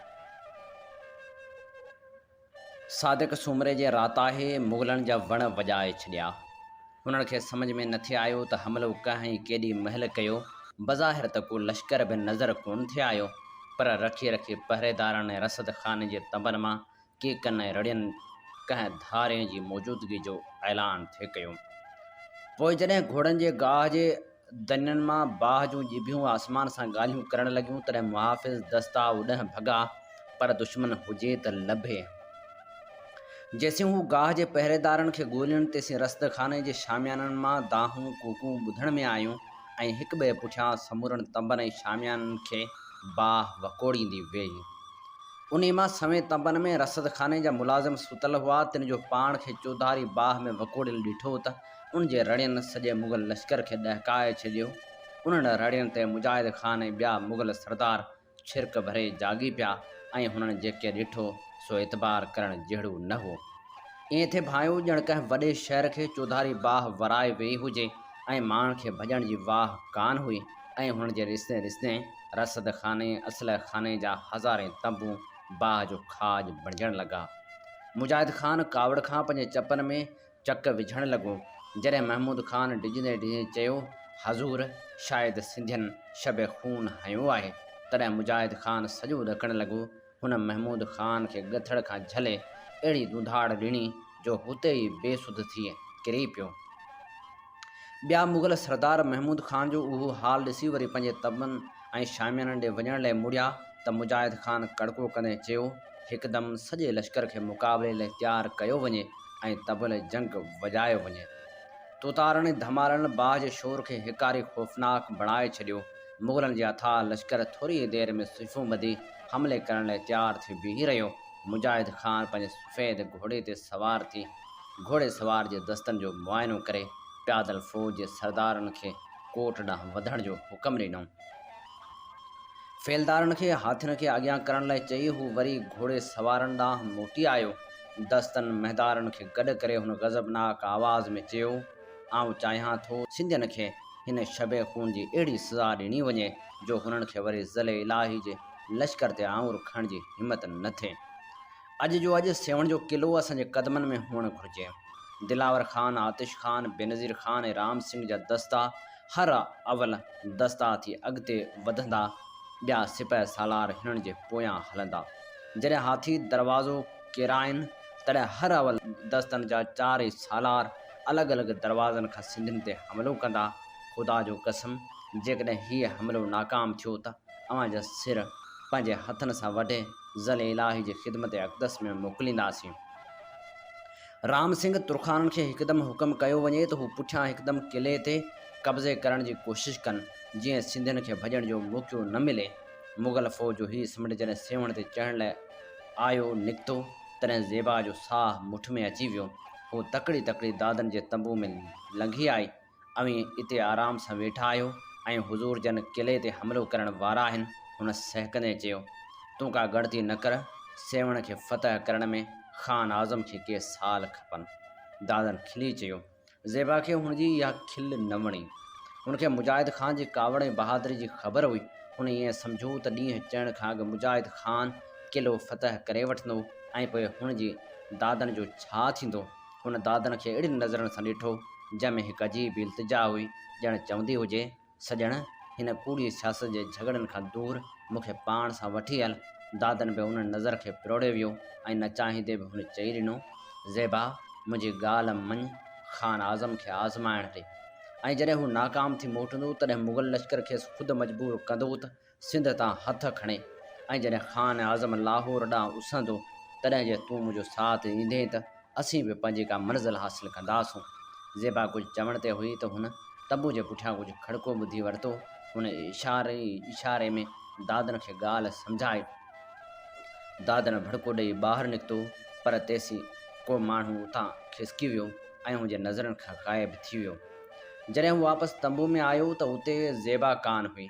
صادق سومري جي راتاهي مغلن جا وڻ وڄائي ڇڏيا. هنن کي سمجهه ۾ نٿي آيو ته حملو ڪنهن ۽ ڪيڏي مهل ڪيو. بظاهر ته ڪو لشڪر به نظر ڪونه ٿي آيو، پر رکي رکي پهريدارن ۽ رسد خاني جي تنبن مان ڪيڪن ۽ رڙين ڪنهن ڌارئين جي موجودگي جو اعلان ٿي ڪيو. پوء جڏهن گهوڙن جي گاهه جي دنين مان باهه جون ڄڀيون آسمان سان ڳالهيون ڪرڻ لڳيون، تڏهن محافظ دستا اوڏانهن ڀڳا، پر دشمن هجي ته لڀي. جيسين هو گاهه جي پهريدارن کي ڳولين، تيسين رصد خاني جي شاميانن مان دانهون ڪوڪون ٻڌڻ ۾ آيون ۽ هڪٻئي پٺيان سمورن تنبن ۽ شاميانن کي باهه وڪوڙيندي ويئي. انهي مان سوين تنبن ۾ رصد خاني جا ملازم ستل هئا، تن جو پاڻ کي چوڌاري باهه ۾ وڪوڙيل ڏٺو ته ان جي رڙين سڄي مغل لشڪر کي ڏهڪائي ڇڏيو. انهن رڙين تي مجاهد خان ۽ ٻيا مغل سردار ڇرڪ ڀري جاڳي پيا ۽ هنن جيڪي ڏٺو سو اعتبار ڪرڻ جهڙو نه هو. ائين ٿي ڀانئيو ڄڻ ڪنهن وڏي شهر کي چوڌاري باهه ورائي ويئي هجي ۽ ماڻهن کي ڀڄڻ جي واهه ڪانه هئي ۽ هنن جي ڏسندي ڏسندي رسد خاني، اسلحه خاني جا هزارين تنبو باهه جو کاڄ بڻجڻ لڳا. مجاهد خان ڪاوڙ کان پنهنجي چپن ۾ چڪ وجهڻ لڳو. جڏهن محمود خان ڊڄندي ڊڄندي چيو، حضور! شايد سنڌين شب خون هنيو آهي. تڏهن مجاهد خان سڄو ڏڪڻ لڳو. هن محمود خان کي ڳٿڙ کان جهلي اهڙي ڌونڌاڙ ڏني جو هتي ئي بي سڌ ٿي ڪري پيو. ٻيا مغل سردار محمود خان جو اهو حال ڏسي وري پنهنجي تنبن ۽ شاميانن ڏي وڃڻ لئه مڙيا ته مجاهد خان ڪڙڪو ڪندي چيو، هڪدم سڄي لشڪر کي مقابلي لئه تيار ڪيو وڃي ۽ طبل جنگ وڄايو وڃي. توتارن ۽ ڌمالن باهه جي شور کي هيڪاري خوفناڪ بڻائي ڇڏيو. مغلن جي اٿاهه لشڪر ٿوري ئي دير ۾ صفون ٻڌي حملي ڪرڻ لئه تيار ٿي بيهي رهيو. مجاهد خان پنهنجي سفيد گهوڙي تي سوار ٿي گهوڙي سوار جي دستن جو معائنو ڪري پيادل فوج جي سردارن کي ڪوٽ ڏانهن وڌڻ جو حڪم ڏنو. فيلدارن کي هاٿين کي اڳيان ڪرڻ لاء چئي هو وري گهوڙي سوارن ڏانهن موٽي آيو. دستن مهندارن کي گڏ ڪري هن غضبناڪ آواز ۾ چيو، آئون چاهيان ٿو سنڌين کي هن شب خون جي اهڙي سزا ڏني وڃي جو هنن کي وري ظل الاهي جي لشڪر تي آڱر کڻڻ جي همت نه ٿئي. اڄ جو اڄ سيوهڻ جو قلعو اسان جي قدمن ۾ هئڻ گهرجي. دلاور خان، آتش خان، بينظير خان ۽ رام سنگهه جا دستا هر اول دستا ٿي اڳتي وڌندا، ٻيا سپهه سالار هنن جي پويان هلندا. جڏهن هاٿي دروازو ڪيرائين، تڏهن هر اول دستن جا چارئي سالار الڳ الڳ دروازن کان سنڌين تي حملو ڪندا. خدا جو قسم، جيڪڏهن هيء حملو ناڪام ٿيو ته اوهان جا سر پنهنجي هٿن سان وڍي ظل الاهي جي خدمت اقدس ۾ موڪلينداسين. رام سنگهه ترخانن کي هڪدم حڪم ڪيو وڃي ته هو پٺيان هڪدم قلعي تي قبضي ڪرڻ جي ڪوشش ڪن، جيئن سنڌين کي ڀڄڻ جو موقعو نه ملي. مغل فوج جو هيء سمنڊ جڏهن سيوهڻ تي چڙهڻ لاء آيو نڪتو، تڏهن زيبا جو ساهه مٺ ۾ اچي ويو. هوء تڪڙي تڪڙي دادن جي تنبوء ۾ لنگهي آئي. اوهين اتي آرام سان ويٺا آهيو ۽ حضور جن قلعي تي حملو ڪرڻ وارا آهن. هن سهڪندي چيو. تون ڪا ڳڻتي نه ڪر، سيوهڻ کي فتح ڪرڻ ۾ خان اعظم کي ڪي سال کپن. دادن کلي چيو. زيبا کي هن جي اها کل نه وڻي. هن کي مجاهد خان جي ڪاوڙ ۽ بهادري جي خبر هئي. هن ائين سمجهيو ته ڏينهن چڙهڻ کان اڳ مجاهد خان قلعو فتح ڪري وٺندو ۽ پوء هن جي دادن جو ڇا ٿيندو؟ هن دادن کي اهڙين نظرن سان ڏٺو، جنهن ۾ هڪ عجيب التجا هئي، ڄڻ چوندي هجي، سڄڻ، هن ڪوڙي سياست جي جهڳڙن کان دور مون کي پاڻ سان وٺي هل. دادن به ان نظر کي پروڙي ويو ۽ نه چاهيندي به هن چئي ڏنو، زيبا، منهنجي ڳالهه مڃ، خان اعظم کي آزمائڻ ڏي. ۽ جڏهن هو ناڪام ٿي موٽندو، تڏهن مغل لشڪر کيس خود مجبور ڪندو ته سنڌ تان هٿ کڻي ۽ جڏهن خان اعظم لاهور ڏانهن اسهندو، تڏهن جي تون منهنجو ساٿ ڏيندين ته اسين به پنهنجي ڪا منزل حاصل ڪنداسون. زيبا ڪجهه چوڻ تي هئي ته هن تنبو جي پٺيان ڪجهه کڙڪو ٻڌي ورتو. هن اشاري ئي اشاري ۾ دادن کي ڳالهه سمجهائي. دادن ڀڙڪو ڏيئي ٻاهر نڪتو، پر تيسين ڪو ماڻهو اتان کسڪي ويو ۽ هن جي نظرن کان غائب ٿي ويو. جڏهن هو واپس تنبو ۾ آيو ته اتي زيبا ڪانه هئي.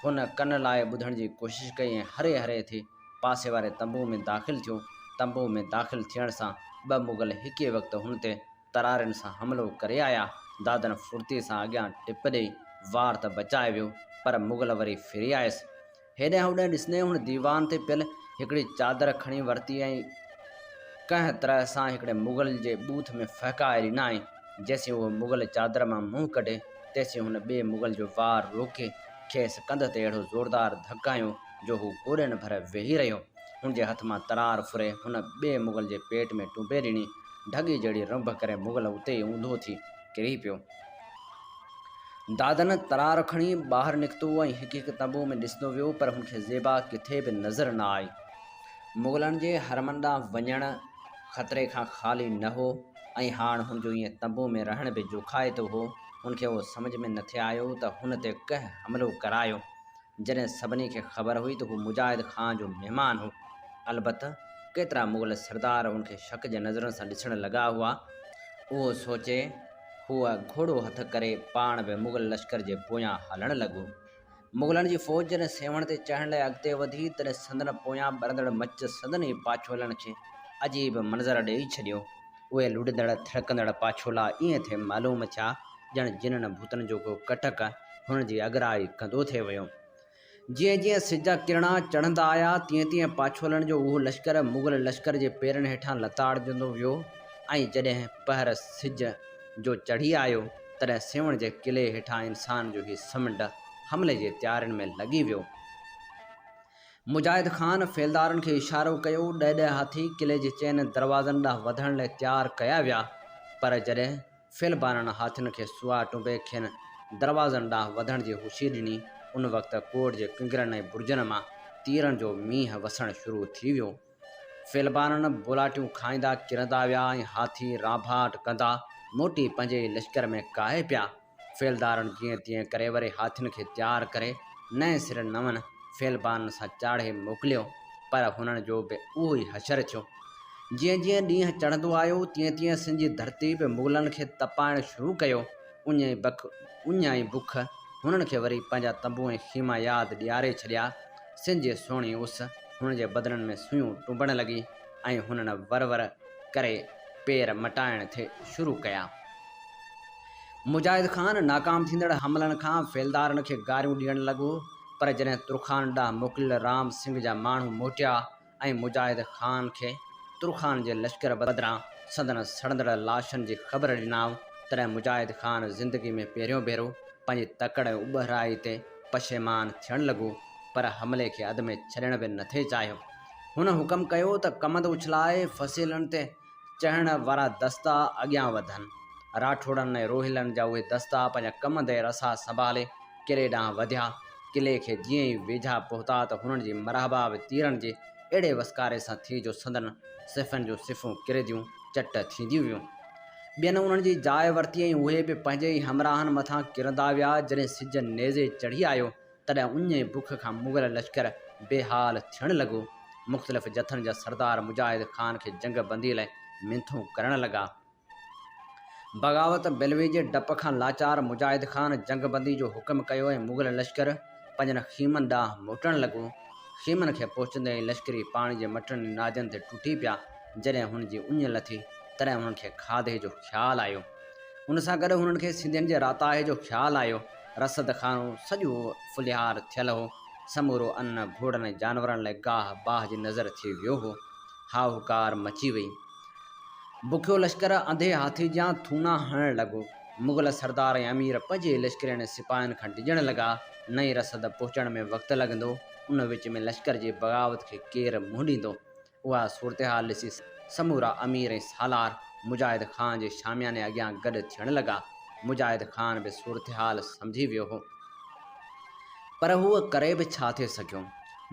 هن ڪن لائي ٻڌڻ جي ڪوشش ڪئي ۽ هري هري ٿي پاسي واري تنبوء ۾ داخل ٿيو. تنبوء ۾ داخل ٿيڻ سان ٻه مغل هڪ ئي وقت هن تي ترارين سان حملو ڪري آيا. دادن ڦڙتيء سان اڳيان ٽپ ڏيئي وار ته بچائي ويو، پر مغل وري ڦري آيس. هيڏانهن هوڏانهن ڏسندي هن ديوان تي پيل هڪڙي چادر کڻي ورتي ۽ ڪنهن طرح سان هڪڙي مغل جي ٻوٿ ۾ ڦهڪائي ڏنائين. جيسين اهو مغل چادر مان منهن ڪڍي، تيسين هن ٻئي مغل جو وار روڪي کيس ڪنڌ تي اهڙو زوردار ڌڪ هنيو، جو هو گوڏن ڀر ويهي رهيو. هن جي هٿ مان ترار ڦري هن ٻئي مغل جي پيٽ ۾ ٽنبي ڏني. ڍڳي جهڙي رنڀ ڪري مغل اتي ئي اونڌو ٿي ڪري پيو. دادن ترار کڻي ٻاهر نڪتو ۽ هڪ هڪ تنبوء ۾ ڏسندو ويو، پر هن کي زيبا ڪٿي به نظر نه آئي. مغلن جي حرمن ڏانهن وڃڻ خطري کان خالي نه هو ۽ هاڻ هن جو ائين تنبوء ۾ رهڻ به جوکائتو هو. هن کي اهو سمجهه ۾ نٿي آيو ته هن تي ڪنهن حملو ڪرايو. جڏهن سڀني کي خبر هئي ته هو مجاهد خان جو مهمان هو. البت ڪيترا مغل سردار هن کي شڪ جي نظرن سان ڏسڻ لڳا هئا. اهو سوچي هو گهوڙو هٿ ڪري پاڻ به مغل لشڪر جي پويان هلڻ لڳو. مغلن جي فوج جڏهن سيوهڻ تي چڙهڻ لاء اڳتي وڌي، تڏهن سندن پويان ٻرندڙ مچ سندن ئي پاڇولن کي عجيب منظر ڏيئي ڇڏيو. اهي لڏندڙ ٿڙڪندڙ پاڇولا ائين ٿي معلوم ٿيا ڄڻ جنن ڀوتن جو ڪو ڪٽڪ هن جي اڳرائي ڪندو ٿي ويو. جيئن جيئن سج جا ڪرڻا چڙهندا آيا، تيئن تيئن پاڇولن جو اهو لشڪر مغل لشڪر جي پيرن هيٺان لتاڙجندو ويو ۽ جڏهن پهر سج جو چڙهي آيو، تڏهن سيوهڻ جي قلعي هيٺان انسان جو هي سمنڊ حملي جي تيارين ۾ لڳي ويو. مجاهد خان فيلدارن کي اشارو ڪيو، ڏهه ڏهه هاٿي قلعي جي چئن دروازن ڏانهن وڌڻ لاء تيار ڪيا ويا، پر جڏهن فيلبانن هاٿين کي سوا ٽنبي کين دروازن ڏانهن وڌڻ جي هوشي ڏني، ان وقت ڪوٽ جي ڪنگرن ۽ برجن مان تيرن جو مينهن وسڻ شروع ٿي ويو. فيلبانن بولاٽيون کائيندا ڪرندا ويا ۽ هاٿي رانڀاٽ ڪندا موٽي پنهنجي ئي لشڪر ۾ ڪاهي پيا. فيلدارن جيئن تيئن ڪري وري هاٿين کي تيار ڪري نئين سر نون فيلبانن سان چاڙهي موڪليو، پر هنن جو به اهو ئي حشر ٿيو. جيئن جيئن ڏينهن چڙهندو آيو، تيئن تيئن سنڌ جي ڌرتي به مغلن کي تپائڻ شروع ڪيو. اڃ ۽ بک، اڃ ۽ بک هنن کي وري پنهنجا تنبو ۽ خيما ياد ڏياري ڇڏيا. سنڌ جي سهڻي اس هن جي بدنن ۾ سوئيون ٽنبڻ لڳي ۽ هنن ور ور ڪري پير مٽائڻ ٿي شروع ڪيا. مجاهد خان ناڪام ٿيندڙ حملن کان فيلدارن کي گاريون ڏيڻ لڳو، پر جڏهن ترخان ڏانهن موڪليل رام سنگهه جا ماڻهو موٽيا ۽ مجاهد خان کي ترخان جي لشڪر بدران سندن سڙندڙ لاشن جي خبر ڏنائون، تڏهن مجاهد خان زندگي ۾ پهريون ڀيرو پنهنجي تڪڙ ۽ اٻهرائي تي پشيمان ٿيڻ لڳو، پر حملي کي اڌ ۾ ڇڏڻ به نٿي چاهيو. هن حڪم ڪيو ته ڪمند اڇلائي فصيلن تي چڙهڻ وارا دستا اڳيان وڌن. راٺوڙن ۽ روهيلن جا اهي دستا پنهنجا ڪمند ۽ رسا سنڀالي قلعي ڏانهن وڌيا. قلعي کي جيئن ئي ويجها پهتا ته هنن جي مرحبا به تيرن جي اهڙي وسڪاري سان ٿي جو سندن صفن جون صفون ڪرنديون چٽ ٿينديون ويون. ٻين انهن جي جاء ورتي ۽ اهي به پنهنجي ئي همراهن مٿان ڪرندا ويا. جڏهن سج نيزي چڙهي آيو تڏهن اڃ ۽ بک کان مغل لشڪر بي حال ٿيڻ لڳو. مختلف جٿن جا سردار مجاهد خان کي جنگ بندي لاء منٿون ڪرڻ لڳا. بغاوت بلوي جي ڊپ کان لاچار مجاهد خان جنگ بندي جو حڪم ڪيو ۽ مغل لشڪر پنهنجن خيمن ڏانهن موٽڻ لڳو. خيمن کي پهچندي ئي لشڪري پاڻي جي مٽن ۽ نادين تي ٽٽي پيا. جڏهن هن جي اڃ لٿي، تڏهن هنن کي کاڌي جو خيال آيو. ان سان گڏ هنن کي سنڌين جي راتاهي جو خيال آيو. رسد خانو سڄو ڦلهيار ٿيل هو. سمورو ان گهوڙن ۽ جانورن لاء گاهه باهه جي نذر ٿي ويو هو. هاهوڪار مچي وئي. بکيو لشڪر انڌي هاٿي جيان ٿوڻا هڻڻ لڳو. مغل سردار ۽ امير پنهنجي لشڪرين ۽ سپاهين کان ڊڄڻ لڳا. نئين رسد پهچڻ ۾ وقت لڳندو، ان وچ ۾ لشڪر جي بغاوت کي ڪير منهن ڏيندو؟ اها صورتحال ڏسي سمورا امير ۽ سالار مجاهد خان جي شامياني اڳيان گڏ ٿيڻ لڳا. مجاهد خان به صورتحال سمجهي ويو هو. پر هو ڪري به ڇا ٿي سگهيو؟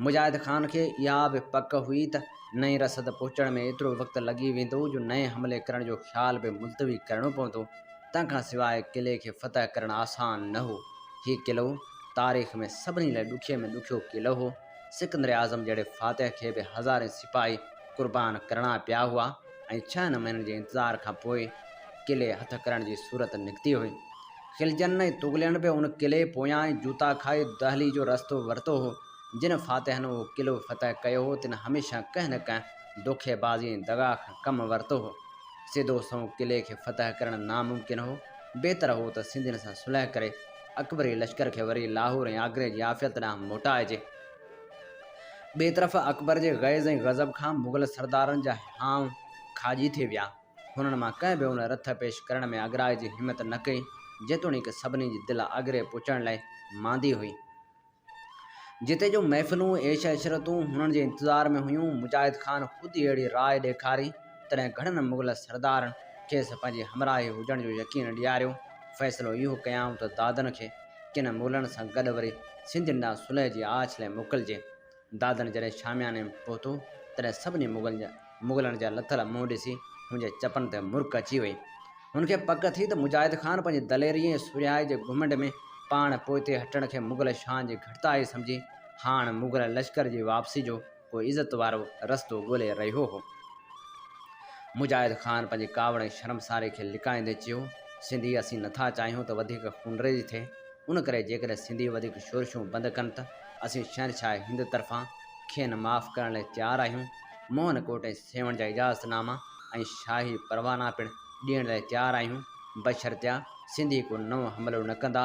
مجاهد خان کي اها به پڪ هئي ته نئين رسد پهچڻ ۾ ايترو وقت لڳي ويندو جو نئين حملي ڪرڻ جو خيال به ملتوي ڪرڻو پوندو. تنهن کان سواء قلعي کي فتح ڪرڻ آسان نه هو. هي قلعو تاريخ ۾ سڀني لاء ڏکئي ۾ ڏکيو قلعو هو. سڪندر اعظم جهڙي فاتح کي به هزارين سپاهي قربان ڪرڻا پيا هئا ۽ ڇهن مهينن جي انتظار کان پوء قلعي هٿ ڪرڻ جي صورت نڪتي هئي. خلجين ۽ تغلين به ان قلعي پويان ئي جوتا کائي دهلي جو رستو ورتو هو. جن فاتحن اهو قلعو فتح ڪيو هو، تن هميشه ڪنهن نه ڪنهن دوکي بازي ۽ دغا کان ڪم ورتو هو. سڌو سنئون قلعي کي فتح ڪرڻ ناممڪن هو. بهتر هو ته سنڌين سان صلح ڪري، اڪبري لشڪر کي وري لاهور ۽ آگري جي عافيت ڏانهن موٽائجي. ٻئي طرف اڪبر جي غيظ ۽ غضب کان مغل سردارن جا هانء کاڄي ٿي ويا. هنن مان ڪنهن به ان رٿ پيش ڪرڻ ۾ اڳرائي جي همت نه ڪئي، جيتوڻيڪ سڀني جي دل آگري پهچڻ لاء ماندي هئي. جتي جو محفلون، عيش عشرتون هنن جي انتظار ۾ هيون. مجاهد خان خود ئي اهڙي راء ڏيکاري، تڏهن گهڻن مغل سردارن کيس پنهنجي همراهي هجڻ جو يقين ڏياريو. فيصلو اهو ڪيائون ته دادن کي ڪن مغلن سان گڏ وري سنڌين ڏانهن صلح جي آڇ لاء موڪلجي. دادن جڏهن شامياني ۾ پهتو، تڏهن سڀني مغلن جا لٿل منهن ڏسي هن جي چپن تي مرڪ اچي وئي. هن کي پڪ ٿي ته مجاهد خان پنهنجي دليري ۽ سورهيائي جي گهمنڊ ۾ پاڻ پوئتي هٽڻ کي مغل شان جي گهٽتائي سمجهي هاڻ مغل لشڪر جي واپسي جو ڪو عزت وارو رستو ڳولي رهيو هو. مجاهد خان پنهنجي ڪاوڙ ۽ شرمساري کي لڪائيندي چيو، سنڌي اسين نٿا چاهيون ته وڌيڪ خونريزي ٿئي، ان ڪري جيڪڏهن سنڌي وڌيڪ شورشون بند ڪن ته اسين شهنشاهه هند طرفان کين معاف ڪرڻ لاء تيار آهيون. موهن ڪوٽ ۽ سيوهڻ جا اجازت ناما ۽ شاهي پروانا پڻ ڏيڻ لاء تيار آهيون، بشرطيا سنڌي ڪو نئون حملو نه ڪندا،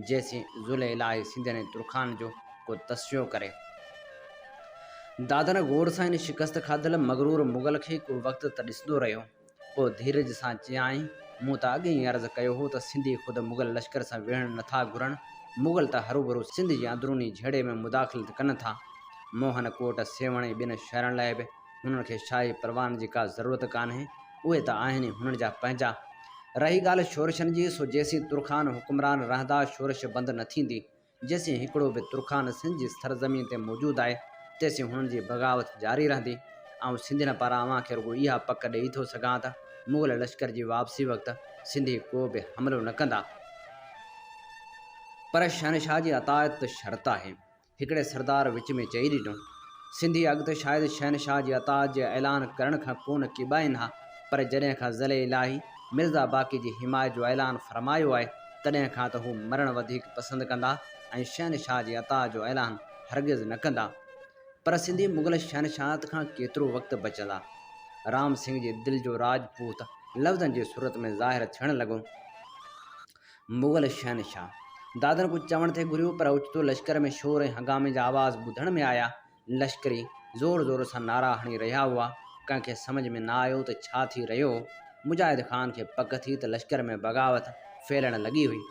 جيسين ظل الاهي سنڌين ۽ ترخان جو ڪو تصفيو ڪري. دادن غور سان ان شڪست کاڌل مغرور مغل کي ڪو وقت ته ڏسندو رهيو. پوء ڌيرج سان چيائين، مون ته اڳي ئي عرض ڪيو هو ته سنڌي خود مغل لشڪر سان وڙهڻ نه ٿا گهرن، مغل ته هروڀرو سنڌ جي اندروني جهيڙي ۾ مداخلت ڪن ٿا. موهن ڪوٽ، سيوهڻ ۽ ٻين شهرن لاء به هنن کي شاهي پروانن جي ڪا ضرورت ڪانهي، اهي ته آهن ئي هنن جا پنهنجا. رهي ڳالهه شورشن جي، سو جيسين ترخان حڪمران رهندا، شورش بند نه ٿيندي. جيسين هڪڙو به ترخان سنڌ جي سرزمين تي موجود آهي، تيسين هنن جي بغاوت جاري رهندي. آئون سنڌين پاران اوهان کي رڳو اها پڪ ڏيئي ٿو سگهان ته مغل لشڪر جي واپسي وقت سنڌي ڪو به حملو نه ڪندا. پر شهنشاهه جي اطاعت ته شرط آهي. هڪڙي سردار وچ ۾ چئي ڏنو. سنڌي اڳ ته شايد شهنشاهه جي اطاعت جي اعلان ڪرڻ کان ڪونه ڪيٻائين ها، پر جڏهن کان ظل الاهي مرزا باقي جي حمايت جو اعلان فرمايو آهي، تڏهن کان ته هو مرڻ وڌيڪ پسند ڪندا ۽ شهنشاهه جي اطاعت جو اعلان هرگز نه ڪندا. پر سنڌي مغل شهنشاهت کان ڪيترو وقت بچندا؟ رام سنگهه جي دل جو راجپوت لفظن جي صورت ۾ ظاهر ٿيڻ لڳو. مغل شهنشاهه. دادن ڪجهه چوڻ ٿي گهريو، پر اوچتو لشڪر ۾ شور ۽ هنگامي جا آواز ٻڌڻ ۾ آيا. لشڪري زور زور سان نعرا هڻي رهيا هئا. ڪنهن کي سمجهه ۾ نه آيو ته ڇا ٿي رهيو هو. مجاهد خان کي پڪ ٿي ته لشڪر ۾ بغاوت ڦهلڻ لڳي هئي.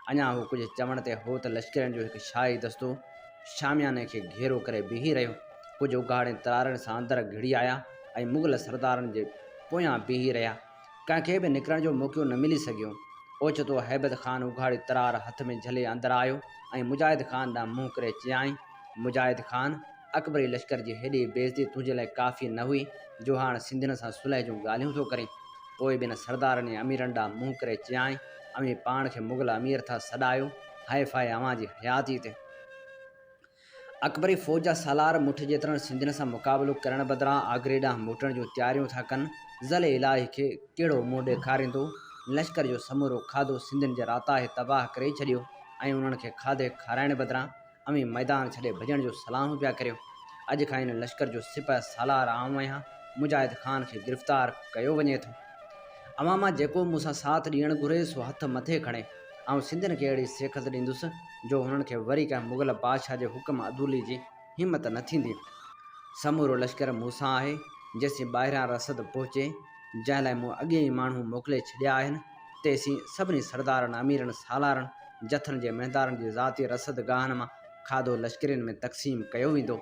اڃا هو ڪجهه چوڻ تي هو ته لشڪرين جو هڪ شاهي دستو شامياني کي گهيرو ڪري بيهي رهيو. ڪجهه اگهاڙين ترارين سان اندر گهڙي آيا ۽ مغل سردارن جي پويان بيهي رهيا. ڪنهن کي به نڪرڻ جو موقعو نه ملي سگهيو. اوچتو هيبت خان اگهاڙي ترار هٿ ۾ جهلي اندر آيو ۽ مجاهد خان ڏانهن منهن ڪري چيائين، مجاهد خان! اڪبري لشڪر جي هيڏي بيعزتي تنهنجي لاء ڪافي نه هئي، جو هاڻ سنڌين سان صلح جون ڳالهيون ٿو ڪرين؟ پوء ٻين سردارن ۽ اميرن ڏانهن منهن ڪري چيائين، اوهين پاڻ کي مغل امير ٿا سڏايو، حيف آهي اوهان جي حياتيء تي. اڪبري فوج جا سالار مٺ جيترن سنڌين سان مقابلو ڪرڻ بدران آگري ڏانهن موٽڻ جون تياريون ٿا ڪن. ظل الاهي کي ڪهڙو منهن ڏيکاريندو؟ لشڪر جو سمورو کاڌو سنڌين جي راتاهي تباهه ڪري ڇڏيو ۽ انهن کي کاڌي کارائڻ بدران اوهين ميدان ڇڏي ڀڄڻ جون صلاحون پيا ڪريو. اڄ کان هن لشڪر جو سپهه سالار آئون آهيان. مجاهد خان کي گرفتار ڪيو وڃي ٿو. اوهان مان جيڪو مون سان ساٿ ڏيڻ گهري سو هٿ مٿي کڻي. آئون سنڌين کي اهڙي سيکت ڏيندس جو هنن کي وري ڪنهن مغل بادشاهه جي حڪم عدولي جي همت نه ٿيندي. سمورو لشڪر مون سان آهي، جيسين ٻاهريان رسد پهچي، جنهن لاء مون اڳي ئي ماڻهو موڪلي ڇڏيا آهن، تيسين سڀني سردارن، اميرن، سالارن، جٿن جي مهندارن جي ذاتي رسد گاهن مان کاڌو لشڪرين ۾ تقسيم ڪيو ويندو.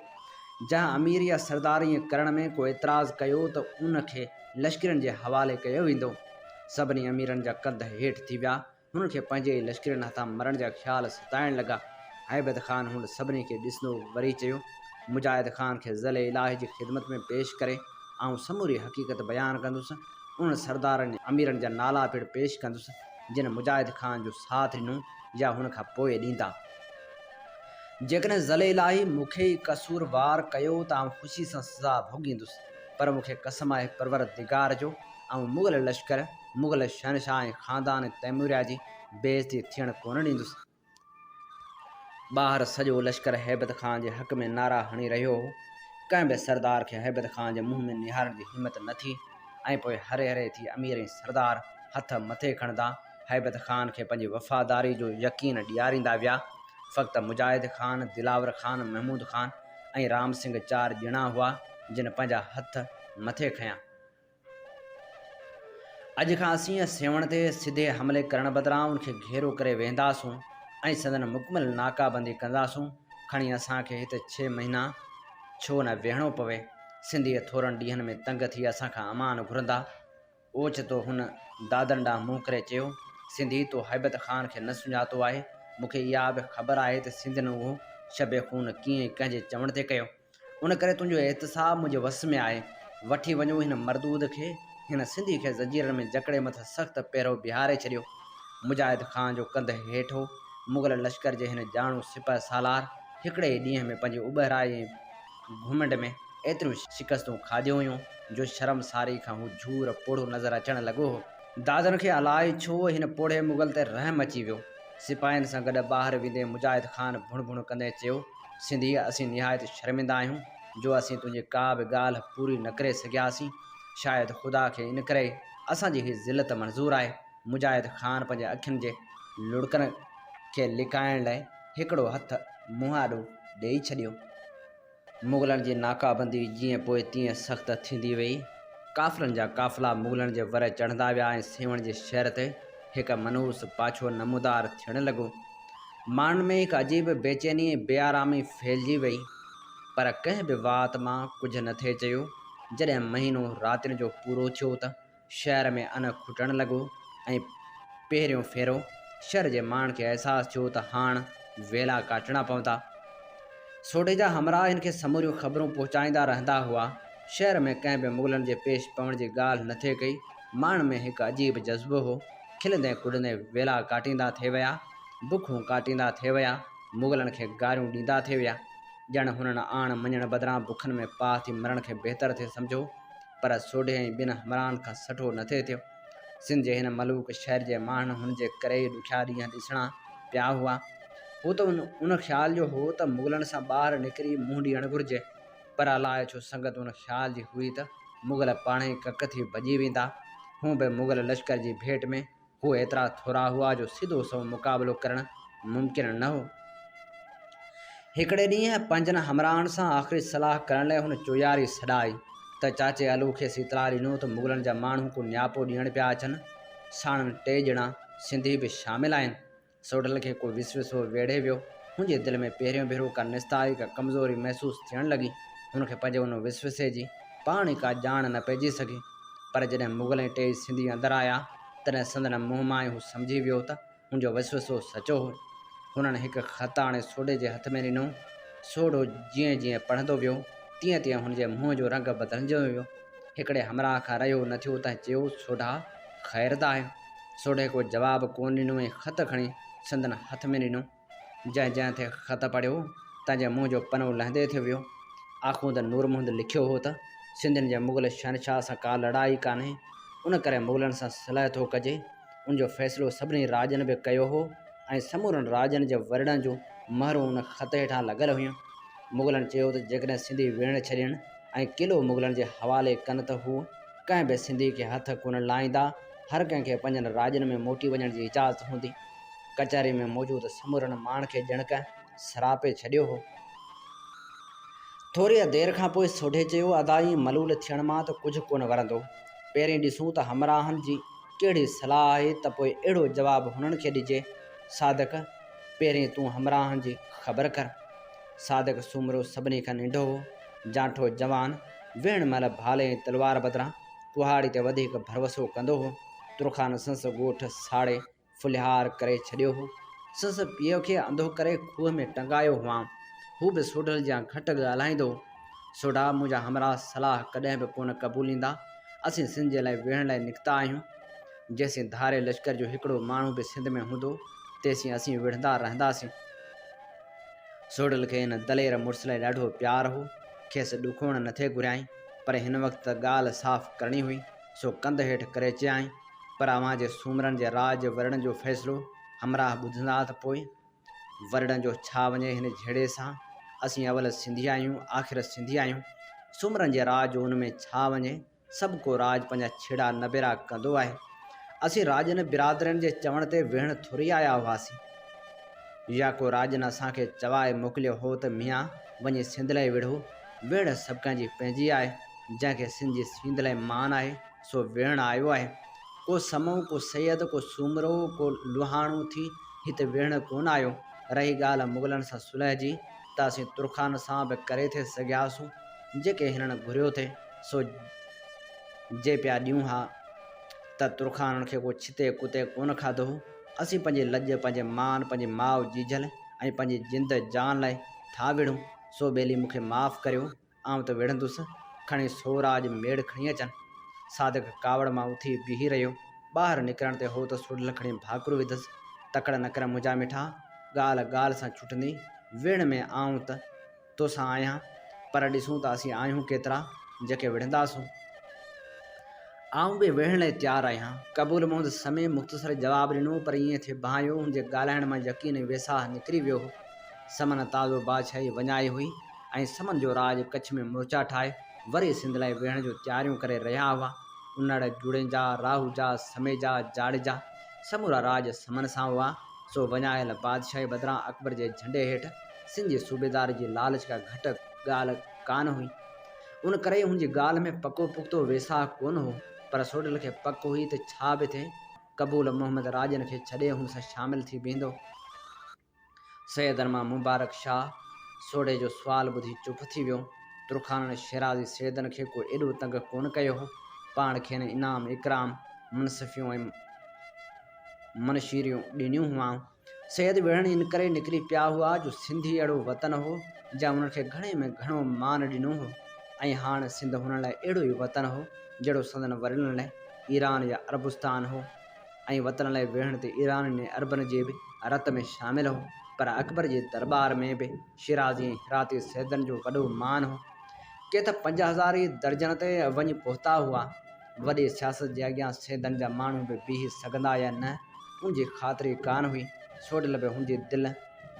جنهن امير يا سردار ائين ڪرڻ ۾ ڪو اعتراض ڪيو ته ان کي لشڪرين جي حوالي ڪيو ويندو. سڀني اميرن جا ڪنڌ هيٺ ٿي ويا. هنن کي پنهنجي ئي لشڪرين هٿان مرڻ جا خيال ستائڻ لڳا. هيبت خان هن سڀني کي ڏسندو وري چيو، مجاهد خان کي ظل الاهي جي خدمت ۾ پيش ڪري آئون سموري حقيقت بيان ڪندس. انهن سردارن ۽ اميرن جا نالا پڻ پيش ڪندس، جن مجاهد خان جو ساٿ ڏنو يا هن کان پوء ڏيندا. جيڪڏهن ظل الاهي مون کي ئي قصور وار ڪيو ته آئون خوشي سان سزا ڀوڳيندس، پر مون کي قسم آهي پروردگار جو، آئون مغل لشڪر، مغل شهنشاهه ۽ خاندان تيموريه جي بي عزتي ٿيڻ ڪونه ڏيندس. ٻاهر سڄو لشڪر هيبت خان جي حق ۾ نعرا هڻي رهيو هو. ڪنهن به سردار کي هيبت خان جي منهن ۾ نهارڻ جي همت نه ٿي ۽ پوء هري هري ٿي امير ۽ سردار هٿ مٿي کڻندا هيبت خان کي پنهنجي وفاداري جو يقين ڏياريندا ويا. فقط مجاهد خان، دلاور خان، محمود خان ۽ رام سنگهه چار ڄڻا هئا، جن پنهنجا هٿ مٿي کنيا. اڄ کان اسين سيوهڻ تي سڌي حملي ڪرڻ بدران ان کي گهيرو ڪري ويهنداسون ۽ سندن مڪمل ناڪابندي ڪنداسون. کڻي اسان کي هت ڇهه مهينا ڇو نه ويهڻو پوي. سنڌي ٿورن ڏينهن ۾ تنگ ٿي اسان کان امان گهرندا. اوچتو هن دادن ڏانهن منهن ڪري چيو، سنڌي تو هيبت خان کي نه سڃاتو آهي. مون کي اها به خبر آهي ته سنڌين اهو شب خون ڪيئن ۽ ڪنهن جي چوڻ تي ڪيو. ان ڪري تنهنجو احتساب منهنجي وس ۾ آهي. وٺي وڃو هن مردود کي. هن سنڌي کي زنجيرن ۾ جڪڙي مٿس سخت پهرو بيهاري ڇڏيو. مجاهد خان جو ڪنڌ هيٺ هو. مغل لشڪر جي هن ڄاڻو سپهه سالار هڪڙي ئي ڏينهن ۾ پنهنجي اٻهرائي ۽ گهمنڊ ۾ ايتريون شڪستون کاڌيون هيون جو شرمساري کان هو جهور پوڙهو نظر اچڻ لڳو هو. دادن کي الائي ڇو هن پوڙهي مغل تي رحم اچي ويو. سپاهين سان گڏ ٻاهر ويندي مجاهد خان ڀڻ ڀڻ ڪندي چيو، سنڌي اسين نهايت شرمندا آهيون جو اسين تنهنجي ڪا به ڳالهه پوري نه ڪري سگهياسين. شايد خدا کي ان ڪري ئي اسان جي هي ذلت منظور آهي. مجاهد خان پنهنجي اکين جي لڙڪن کي لڪائڻ لاء هڪڙو هٿ منهن آڏو ڏيئي ڇڏيو. مغلن جي ناڪابندي جيئن پوء تيئن سخت ٿيندي ويئي. قافلن جا قافلا مغلن جي ور چڙهندا ويا ۽ سيوهڻ جي شهر تي هڪ منحوس پاڇو نمودار ٿيڻ لڳو. ماڻهن ۾ هڪ عجيب بيچيني ۽ بي آرامي ڦهلجي ويئي. پر ڪنهن به وات مان ڪجهه نه ٿي چيو. جڏهن مهينو راتين جو پورو ٿيو ته شهر ۾ ان کٽڻ لڳو ۽ پهريون ڦيرو شهر جي ماڻهن کي احساس ٿيو ته هاڻ ويلا ڪاٽڻا پوندا. سوڍي جا همراهه هن کي سموريون خبرون پهچائيندا رهندا هئا. شهر ۾ ڪنهن به مغلن جي پيش پوڻ جي ڳالهه نه ٿي ڪئي. ماڻهن ۾ هڪ عجيب جذبو هو. کلندي ڪڏندي ويلا ڪاٽيندا ٿي ويا. بکون ڪاٽيندا ٿي ويا. مغلن کي گاريون ڏيندا ٿي ويا. ڄڻ هنن آڻ مڃڻ بدران بکن ۾ پاهه ٿي مرڻ کي بهتر ٿي سمجهيو. پر سوڍي ۽ ٻين همراهن کان سٺو نه ٿي ٿيو. سنڌ جي هن ملوڪ شهر جي ماڻهن هن جي ڪري ئي ڏکيا ڏينهن ڏسڻا پيا هئا. هو ته ان خيال جو هو ته مغلن سان ٻاهر نڪري منهن ڏيڻ گهرجي، پر الاء ڇو سنگت ان خيال جي هئي ته مغل پاڻهي ڪڪ ٿي ڀڄي ويندا. هونء به مغل لشڪر جي ڀيٽ ۾ هو ايترا ٿورا هئا جو سڌو سنئون مقابلو ڪرڻ ممڪن نه هو. هڪڙي ڏينهن پنهنجن همراهن سان آخري صلاح ڪرڻ لاء هن چوياري سڏائي ته چاچي علو کيس اطلاع ڏنو ته مغلن جا ماڻهو ڪو نياپو ڏيڻ پيا اچن، ساڻن ٽي ڄڻا سنڌي به شامل آهن. سوڍل کي ڪو وسوسو ويڙهي ويو. هن جي دل ۾ پهريون ڀيرو ڪا نستائي، ڪا ڪمزوري محسوس ٿيڻ لڳي. هن کي پنهنجي ان وسوسي جي پاڻ ئي ڪا ڄاڻ نه پئجي سگهي. پر جڏهن مغل ۽ ٽيئي سنڌي اندر آيا، تڏهن سندن منهن مان ئي هو سمجهي ويو ته هن جو وسوسو سچو هو. هنن هڪ خط آڻي سوڍي جي هٿ ۾ ڏنو. سوڍو جيئن جيئن پڙهندو ويو، تيئن تيئن هن جي منهن جو رنگ بدلجندو ويو. هڪڙي همراهه کان رهيو نه ٿيو، تنهن چيو، سوڍا، خير ته آهي؟ سوڍي ڪو جواب ڪونه ڏنو ۽ خط کڻي سندن هٿ ۾ ڏنو. جنهن جنهن تي خط پڙهيو، تنهن جي منهن جو پنو لهندي ٿي ويو. آخوند نور محمد لکيو هو ته، سنڌين جي مغل شهنشاهه سان ڪا لڙائي ڪانهي، ان ڪري مغلن سان صلح ٿو ڪجي. ان جو فيصلو سڀني راڄن به ڪيو هو ۽ سمورن راڄن جي ورڙن جون مهرون ان خط هيٺان لڳل هيون. مغلن چيو ته جيڪڏهن سنڌي ويڙهه ڇڏين ۽ قلعو مغلن جي حوالي ڪن ته هو ڪنهن به سنڌي کي هٿ ڪونه لائيندا، هر ڪنهن کي پنهنجن راڄن ۾ موٽي وڃڻ جي اجازت هوندي. ڪچهري ۾ موجود سمورن ماڻهن کي ڄڻڪ سراپي ڇڏيو هو. ٿوريء دير کان پوء سوڍي چيو، ادا ائين ملول ٿيڻ مان ته ڪجهه ڪونه ورندو. پهرين ڏسون ته همراهن جي ڪهڙي صلاح آهي ته پوء اهڙو جواب هنن کي ڏجي. صادق، پهرين تون همراهن جي خبر ڪر. صادق سومرو سڀني کان ننڍو هو. جانٺو جوان، ويهڻ مهل ڀالي ۽ تلوار بدران ڪهاڙي تي وڌيڪ ڀروسو ڪندو هو. ترخان سنس ڳوٺ ساڙي ڦلهيار ڪري ڇڏيو هو. سس پيء کي انڌو ڪري کوهه ۾ ٽنگايو هئائون. هو به سوڍل جيان گهٽ ڳالهائيندو هو. سوڍا، منهنجا همراهه صلاح ڪڏهن به ڪونه قبوليندا. اسين سنڌ جي لاء ويهڻ لاء نڪتا آهيون. جيسين ڌاري لشڪر جو هڪڙو ماڻهو به سنڌ ۾ هوندو، تيسين اسين وڙهندا رهنداسين. سوڍل کي هن دلير مڙس لاء ڏاڍو پيار هو. کيس ڏکوئڻ نٿي گهريائين، پر هن وقت ته ڳالهه صاف ڪرڻي هئي، سو ڪنڌ هيٺ ڪري چيائين. پر اوهان جي سومرن جي راڄ ورڙن جو فيصلو همراهه ٻڌندا ته پوء ورڙن جو ڇا وڃي هن جهيڙي سان؟ اسين اول سنڌي آهيون، آخر سنڌي آهيون. سومرن جي راڄ جو ان ۾ ڇا وڃي؟ سڀ ڪو راڄ پنهنجا ڇيڙا نبيرا ڪندو آهي. اسين راڄن برادرين جي چوڻ تي ويهڻ ٿوري آيا هئاسين. يا ڪو راڄن اسان کي چوائي موڪليو هو ته ميان وڃي سنڌ لئه وڙهو. ويڙهه سڀ ڪنهن جي پنهنجي آهي. جنهن کي سنڌ جي سينڌ لئه مان آهي. سو ويهڻ آيو آهي. ڪو سمو، ڪو سيد، ڪو سومرو، ڪو لوهاڻو ٿي هت ويهڻ ڪونه آيو. رهي ڳالهه مغلن سان صلح جي ته اسين ترخان سان به ڪري ٿي سگهياسون. جيڪي هنن گهريو ٿي سو جي پيا ڏيون ها ته ترخانن کي ڪو ڇتي ڪتي ڪونه کاڌو هو. اسين پنهنجي لڄ، پنهنجي مان، پنهنجي ماء جيجل ۽ پنهنجي جند جان لاء ٿا وڙهون. سو ٻيلي مون کي معاف ڪريو. آئون ته وڙهندس، کڻي سوراڄ ميڙ کڻي اچن. صادق ڪاوڙ مان اٿي بيهي رهيو. ٻاهر نڪرڻ تي هو ته سوڍل کڻي ڀاڪر وڌس، تڪڙ نه ڪر منهنجا مٺا، ڳالهه ڳالهه سان ڇٽندي، ويڙهه ۾ آئون ته توسان آهيان، پر ڏسون ته اسين آهيون ڪيترا، جيڪي وڙهنداسون. آئون به وڙهڻ لاء تيار آهيان. قبول محمد سمي مختصر جواب ڏنو، پر ائين ٿي ڀانئيو، هن جي ڳالهائڻ مان يقين ۽ ويساهه نڪري ويو هو. سمن تازو بادشاهي وڃائي هئي. ۽ سمن جو راڄ ڪڇ ۾ مورچا ٺاهي وري سنڌ لاء ويهڻ جون تياريون ڪري رهيا هئا. انڙ، جوڻيجا، راهوجا، سميجا، جاڙيجا سمورا راڄ سمن سان هئا، سو وڃايل بادشاهي بدران اڪبر جي جهنڊي هيٺ سنڌ جي صوبيداري جي لالچ ڪا گهٽ ڳالهه ڪانه هئي. ان ڪري ئي هن جي ڳالهه ۾ پڪو پختو ويساهه ڪونه هو، پر سوڍل کي پڪ هئي ته ڇا به ٿئي، قبول محمد راڄن کي ڇڏي هن سان شامل ٿي بيهندو. سيدن مان مبارڪ شاهه سوڍي جو سوال ٻڌي چپ ٿي ويو. ترخانن شيرازي سيدن کي ڪو ايڏو تنگ ڪونه ڪيو هو. پاڻ کين انعام اڪرام، منصفيون ۽ منشيريون ڏنيون هئائون. سيد وڙهڻ ان ڪري نڪري پيا هئا جو سنڌ ئي اهڙو وطن هو، جنهن انهن کي گهڻي ۾ گهڻو مان ڏنو هو ۽ هاڻ سنڌ هنن لاء اهڙو ئي وطن هو، جهڙو سندن وڏڙن لاء ايران يا عربستان هو. ۽ وطن لاء وڙهڻ تي ايرانين ۽ عربن جي به رت ۾ شامل هو، پر اڪبر جي درٻار ۾ به شيرازي ۽ هراتي سيدن جو وڏو مان هو. ڪي ته 5000 ئي درجن تي وڃي پهتا هئا. وڏي سياست جي اڳيان سيدن جا ماڻهو به بيهي سگهندا يا نه، ان جي خاطري ڪانه هئي. سوڍل به هن جي دل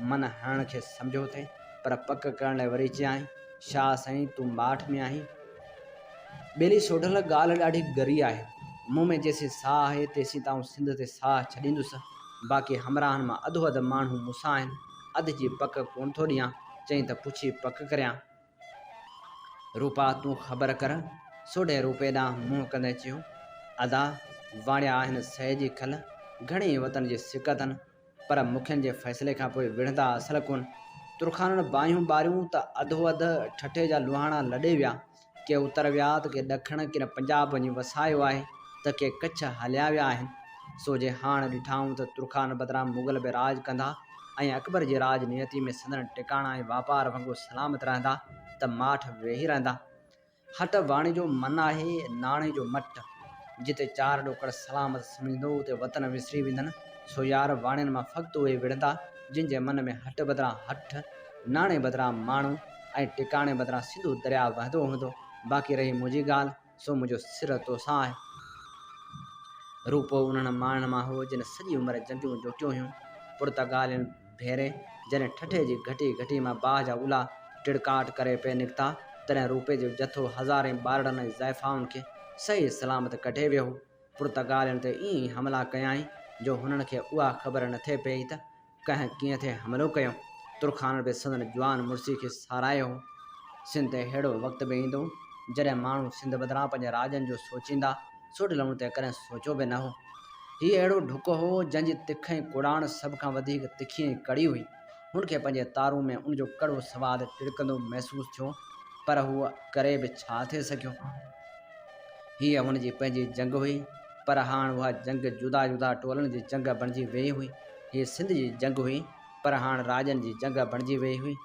من هڻڻ کي سمجهيو ٿي، پر پڪ ڪرڻ لاء وري چيائين، شاهه سائين، تون ماٺ ۾ آهين؟ ٻيلي سوڍل ڳالهه ڏاڍي ڳري آهي. مون ۾ جيسين ساهه آهي، تيسين ته آئون سنڌ تي ساهه ڇڏيندس. باقي همراهن مان اڌو اڌ ماڻهو مون سان آهن. اڌ جي پڪ ڪونه ٿو ڏيان. چئين ته پڇي پڪ ڪريان. روپا تون خبر ڪر. سوڍي روپي ڏانهن منهن ڪندي چيو، ادا، واڻيا آهن سهي جي کل، گهڻي ئي وطن جي سڪ اٿن. پر مکين جي فيصلي کان پوء وڙهندا اصل ڪونه. ترخانن باهيون ٻاريون ته اڌو اڌ ٺٽي جا لوهاڻا لڏي ويا. ڪي اتر ويا ته ڪي ڏکڻ، ڪن پنجاب وڃي وسايو آهي ته ڪي ڪڇ هليا ويا آهن. سو جي هاڻ ڏٺائون ته ترخان بدران مغل به راڄ ڪندا ۽ اڪبر جي راڄ نيتي ۾ سندن ٽڪاڻا ۽ واپار ونگو سلامت رهندا ته ماٺ ويهي رهندا. هٽ واڻي جو من آهي، ناڻي جو مٽ. جتي چار ڏوڪڙ سلامت سمجهندو اتي وطن وسري ويندن. سو يار واڻين مان فقط اهي وڙهندا جن جي من ۾ هٽ بدران هٺ، ناڻي بدران ماڻو ۽ ٽڪاڻي بدران سنڌو درياء وهندو هوندو. باقي رهي منهنجي ڳالهه، سو منهنجو سر توسان آهي. روپو انهن ماڻهن مان هو جن سڄي عمر جنگيون جوٽيون هيون. پرتگالين ڀيري جڏهن ٺٽي جي گهٽي گهٽي مان باهه جا الا ٽڙڪاٽ ڪري پئي نڪتا، تڏهن روپي جو جٿو هزارين ٻارڙن ۽ زائفائن کي صحيح سلامت ڪڍي ويو هو. پرتگالين تي ائين ئي حملا ڪيائين جو هنن کي اها خبر نه ٿي پيئي ته ڪنهن ڪيئن ٿي حملو ڪيو. ترخانن به سندن جوان مڙسي کي ساراهيو هو. سنڌ تي اهڙو وقت به ايندو، جڏهن ماڻهو سنڌ بدران پنهنجي راڄن جو سوچيندا. سوڍلئون تي ڪڏهن سوچيو به نه هو. هيء اهڙو ڍڪ هو، جنهن جي تک ۽ ڪوڙاڻ سڀ کان وڌيڪ تکي ۽ ڪڙي هئي. هن کي پنهنجي تارون ۾ ان جو ڪڙو سواد ٽڙڪندو محسوس ٿيو، پر هو ڪري به ڇا ٿي سگهيو؟ هيء هن جي پنهنجي جنگ هئي، پر هاڻ اها جنگ جدا جدا ٽولن جي جنگ بڻجي ويئي هئي. هيء سنڌ جي جنگ هئي، پر هاڻ راڄن جي جنگ بڻجي ويئي هئي.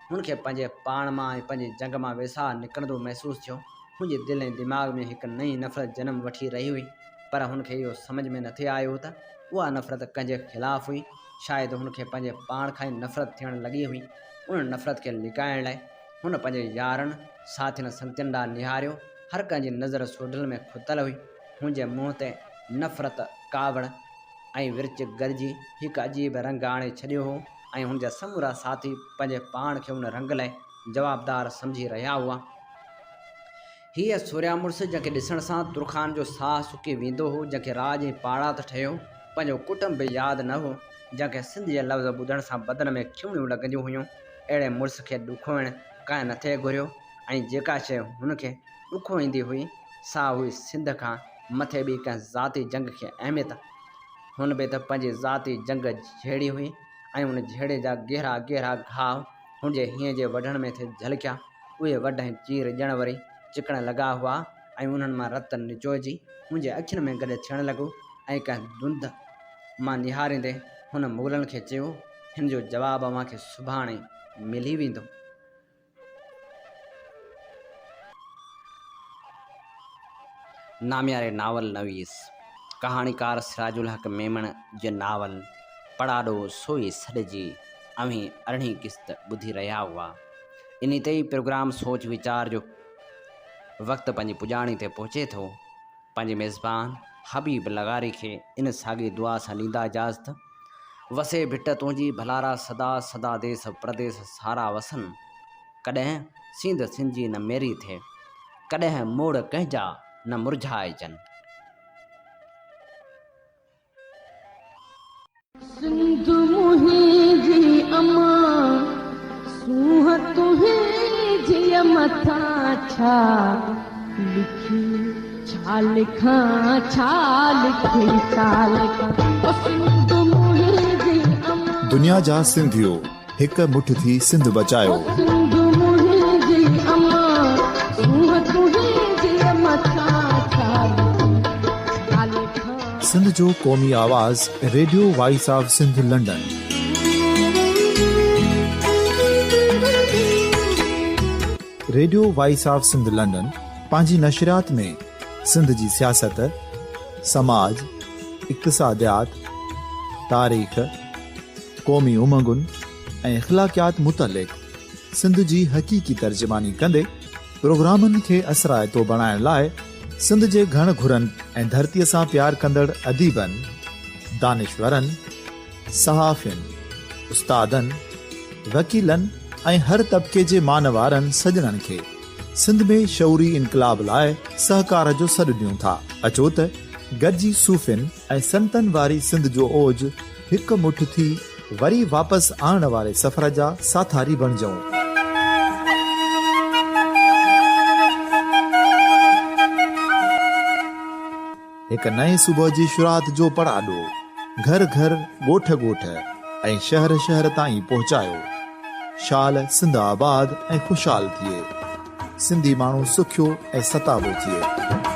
هن کي پنهنجي پاڻ مان ۽ پنهنجي جنگ مان ويساهه نڪرندو محسوس ٿيو. هن جي دل ۽ دماغ ۾ هڪ نئين نفرت جنم وٺي رهي هئي، پر هن کي اهو سمجهه ۾ نٿي آيو ته اها نفرت ڪنهن جي خلاف هئي. شايد هن کي پنهنجي پاڻ کان ئي نفرت ٿيڻ لڳي هئي. ان نفرت کي لڪائڻ لاء هن پنهنجي يارن، ساٿين سنگتين ڏانهن نهاريو. هر ڪنهن جي نظر سوڍل ۾ کتل هئي. هن جي منهن تي نفرت، ڪاوڙ ۽ ورچ گڏجي هڪ عجيب رنگ آڻي ڇڏيو هو ۽ هن جا سمورا ساٿي پنهنجي پاڻ کي ان رنگ لاء جوابدار سمجهي رهيا هئا. هيء سورهيا مڙس جنهن کي ڏسڻ سان ترخان جو ساهه سڪي ويندو هو، جنهن کي راڄ ۽ پاڙا ته ٺهيو، پنهنجو ڪٽنب به ياد نه هو، جنهن کي سنڌ جي لفظ ٻڌڻ سان بدن ۾ کيوڻيون لڳنديون هيون، اهڙي مڙس کي ڏکوئڻ ڪنهن نه ٿي گهريو ۽ جيڪا شيء هن کي ڏکوئيندي هئي، سا هئي سنڌ کان مٿي ٻي ڪنهن ذاتي جنگ کي اهميت. هن به ته پنهنجي ذاتي جنگ جهيڙي هئي ۽ ان جهيڙي جا گهرا گهرا گهاء هن جي هينئين جي وڍڻ ۾ ٿي جهلڪيا. اهي وڍ ۽ چير ڄڻ وري چڪڻ لڳا هئا ۽ انهن مان رت نچوئجي هن جي اکين ۾ گڏ ٿيڻ لڳو ۽ ڪنهن ڌنڌ مان نهاريندي هن مغلن کي چيو، هن جو جواب اوهان کي سڀاڻي ملي ويندو. نامياري ناول نويس، ڪهاڻيڪار سراج الحق ميمڻ جي ناول پڙاڏو سوئي سڏ جي اوهين ارڙهين قسط ٻڌي رهيا هئا. انهي تي ئي پروگرام سوچ ويچار جو وقت پنهنجي پڄاڻي تي پهچي ٿو. پنهنجي ميزبان حبيب لغاري کي ان ساڳي دعا سان ڏيندا اجازت. وسي ڀٽ تنهنجي ڀلارا سدا سدا ديس پرديس سارا وسن. ڪڏهن سينڌ سنجي نه ميري ٿئي، ڪڏهن موڙ ڪنهن جا نه مرجهائجن. سنڌ منهنجي امان، سونهن تنهنجيء مٿان ڇا لکي ڇا لکان ڇا لکي ڇا لکان او سنڌ منهنجي امان. دنيا جا سنڌيو هڪ مٺ ٿي سنڌ بچايو. او سنڌ منهنجي امان، سونهن تنهنجيء مٿان ڇا لکي ڇا لکان. سنڌ جو قومي آواز radio voice of Sindh London. Radio voice of Sindh London پنهنجي نشريات ۾ سنڌ جي سياست، سماج، اقتصاديات، تاريخ، قومي امنگن ۽ اخلاقيات متعلق سنڌ جي حقيقي ترجماني ڪندي پروگرامن کي اثرائتو بڻائڻ لاء سنڌ جي گهڻ گهرن ۽ ڌرتيء سان پيار ڪندڙ اديبن، دانشورن، صحافين، استادن، وڪيلن ۽ هر طبقي جي مان وارن سڄڻن کي سنڌ ۾ شعوري انقلاب لاء سهڪار جو سڏ ڏيون ٿا. اچو ته گڏجي صوفين ۽ سنتن واري سنڌ جو اوج هڪ مٺ ٿي وري واپس آڻڻ واري سفر جا ساٿاري بڻجون. هڪ نئين صبح جي شروعات جو پڙاڏو گهر گهر، ڳوٺ ڳوٺ ۽ شهر شهر تائين پهچايو. شال سنڌ آباد ۽ خوشحال ٿئي. سنڌي ماڻهو سکيو ۽ ستابو ٿئي.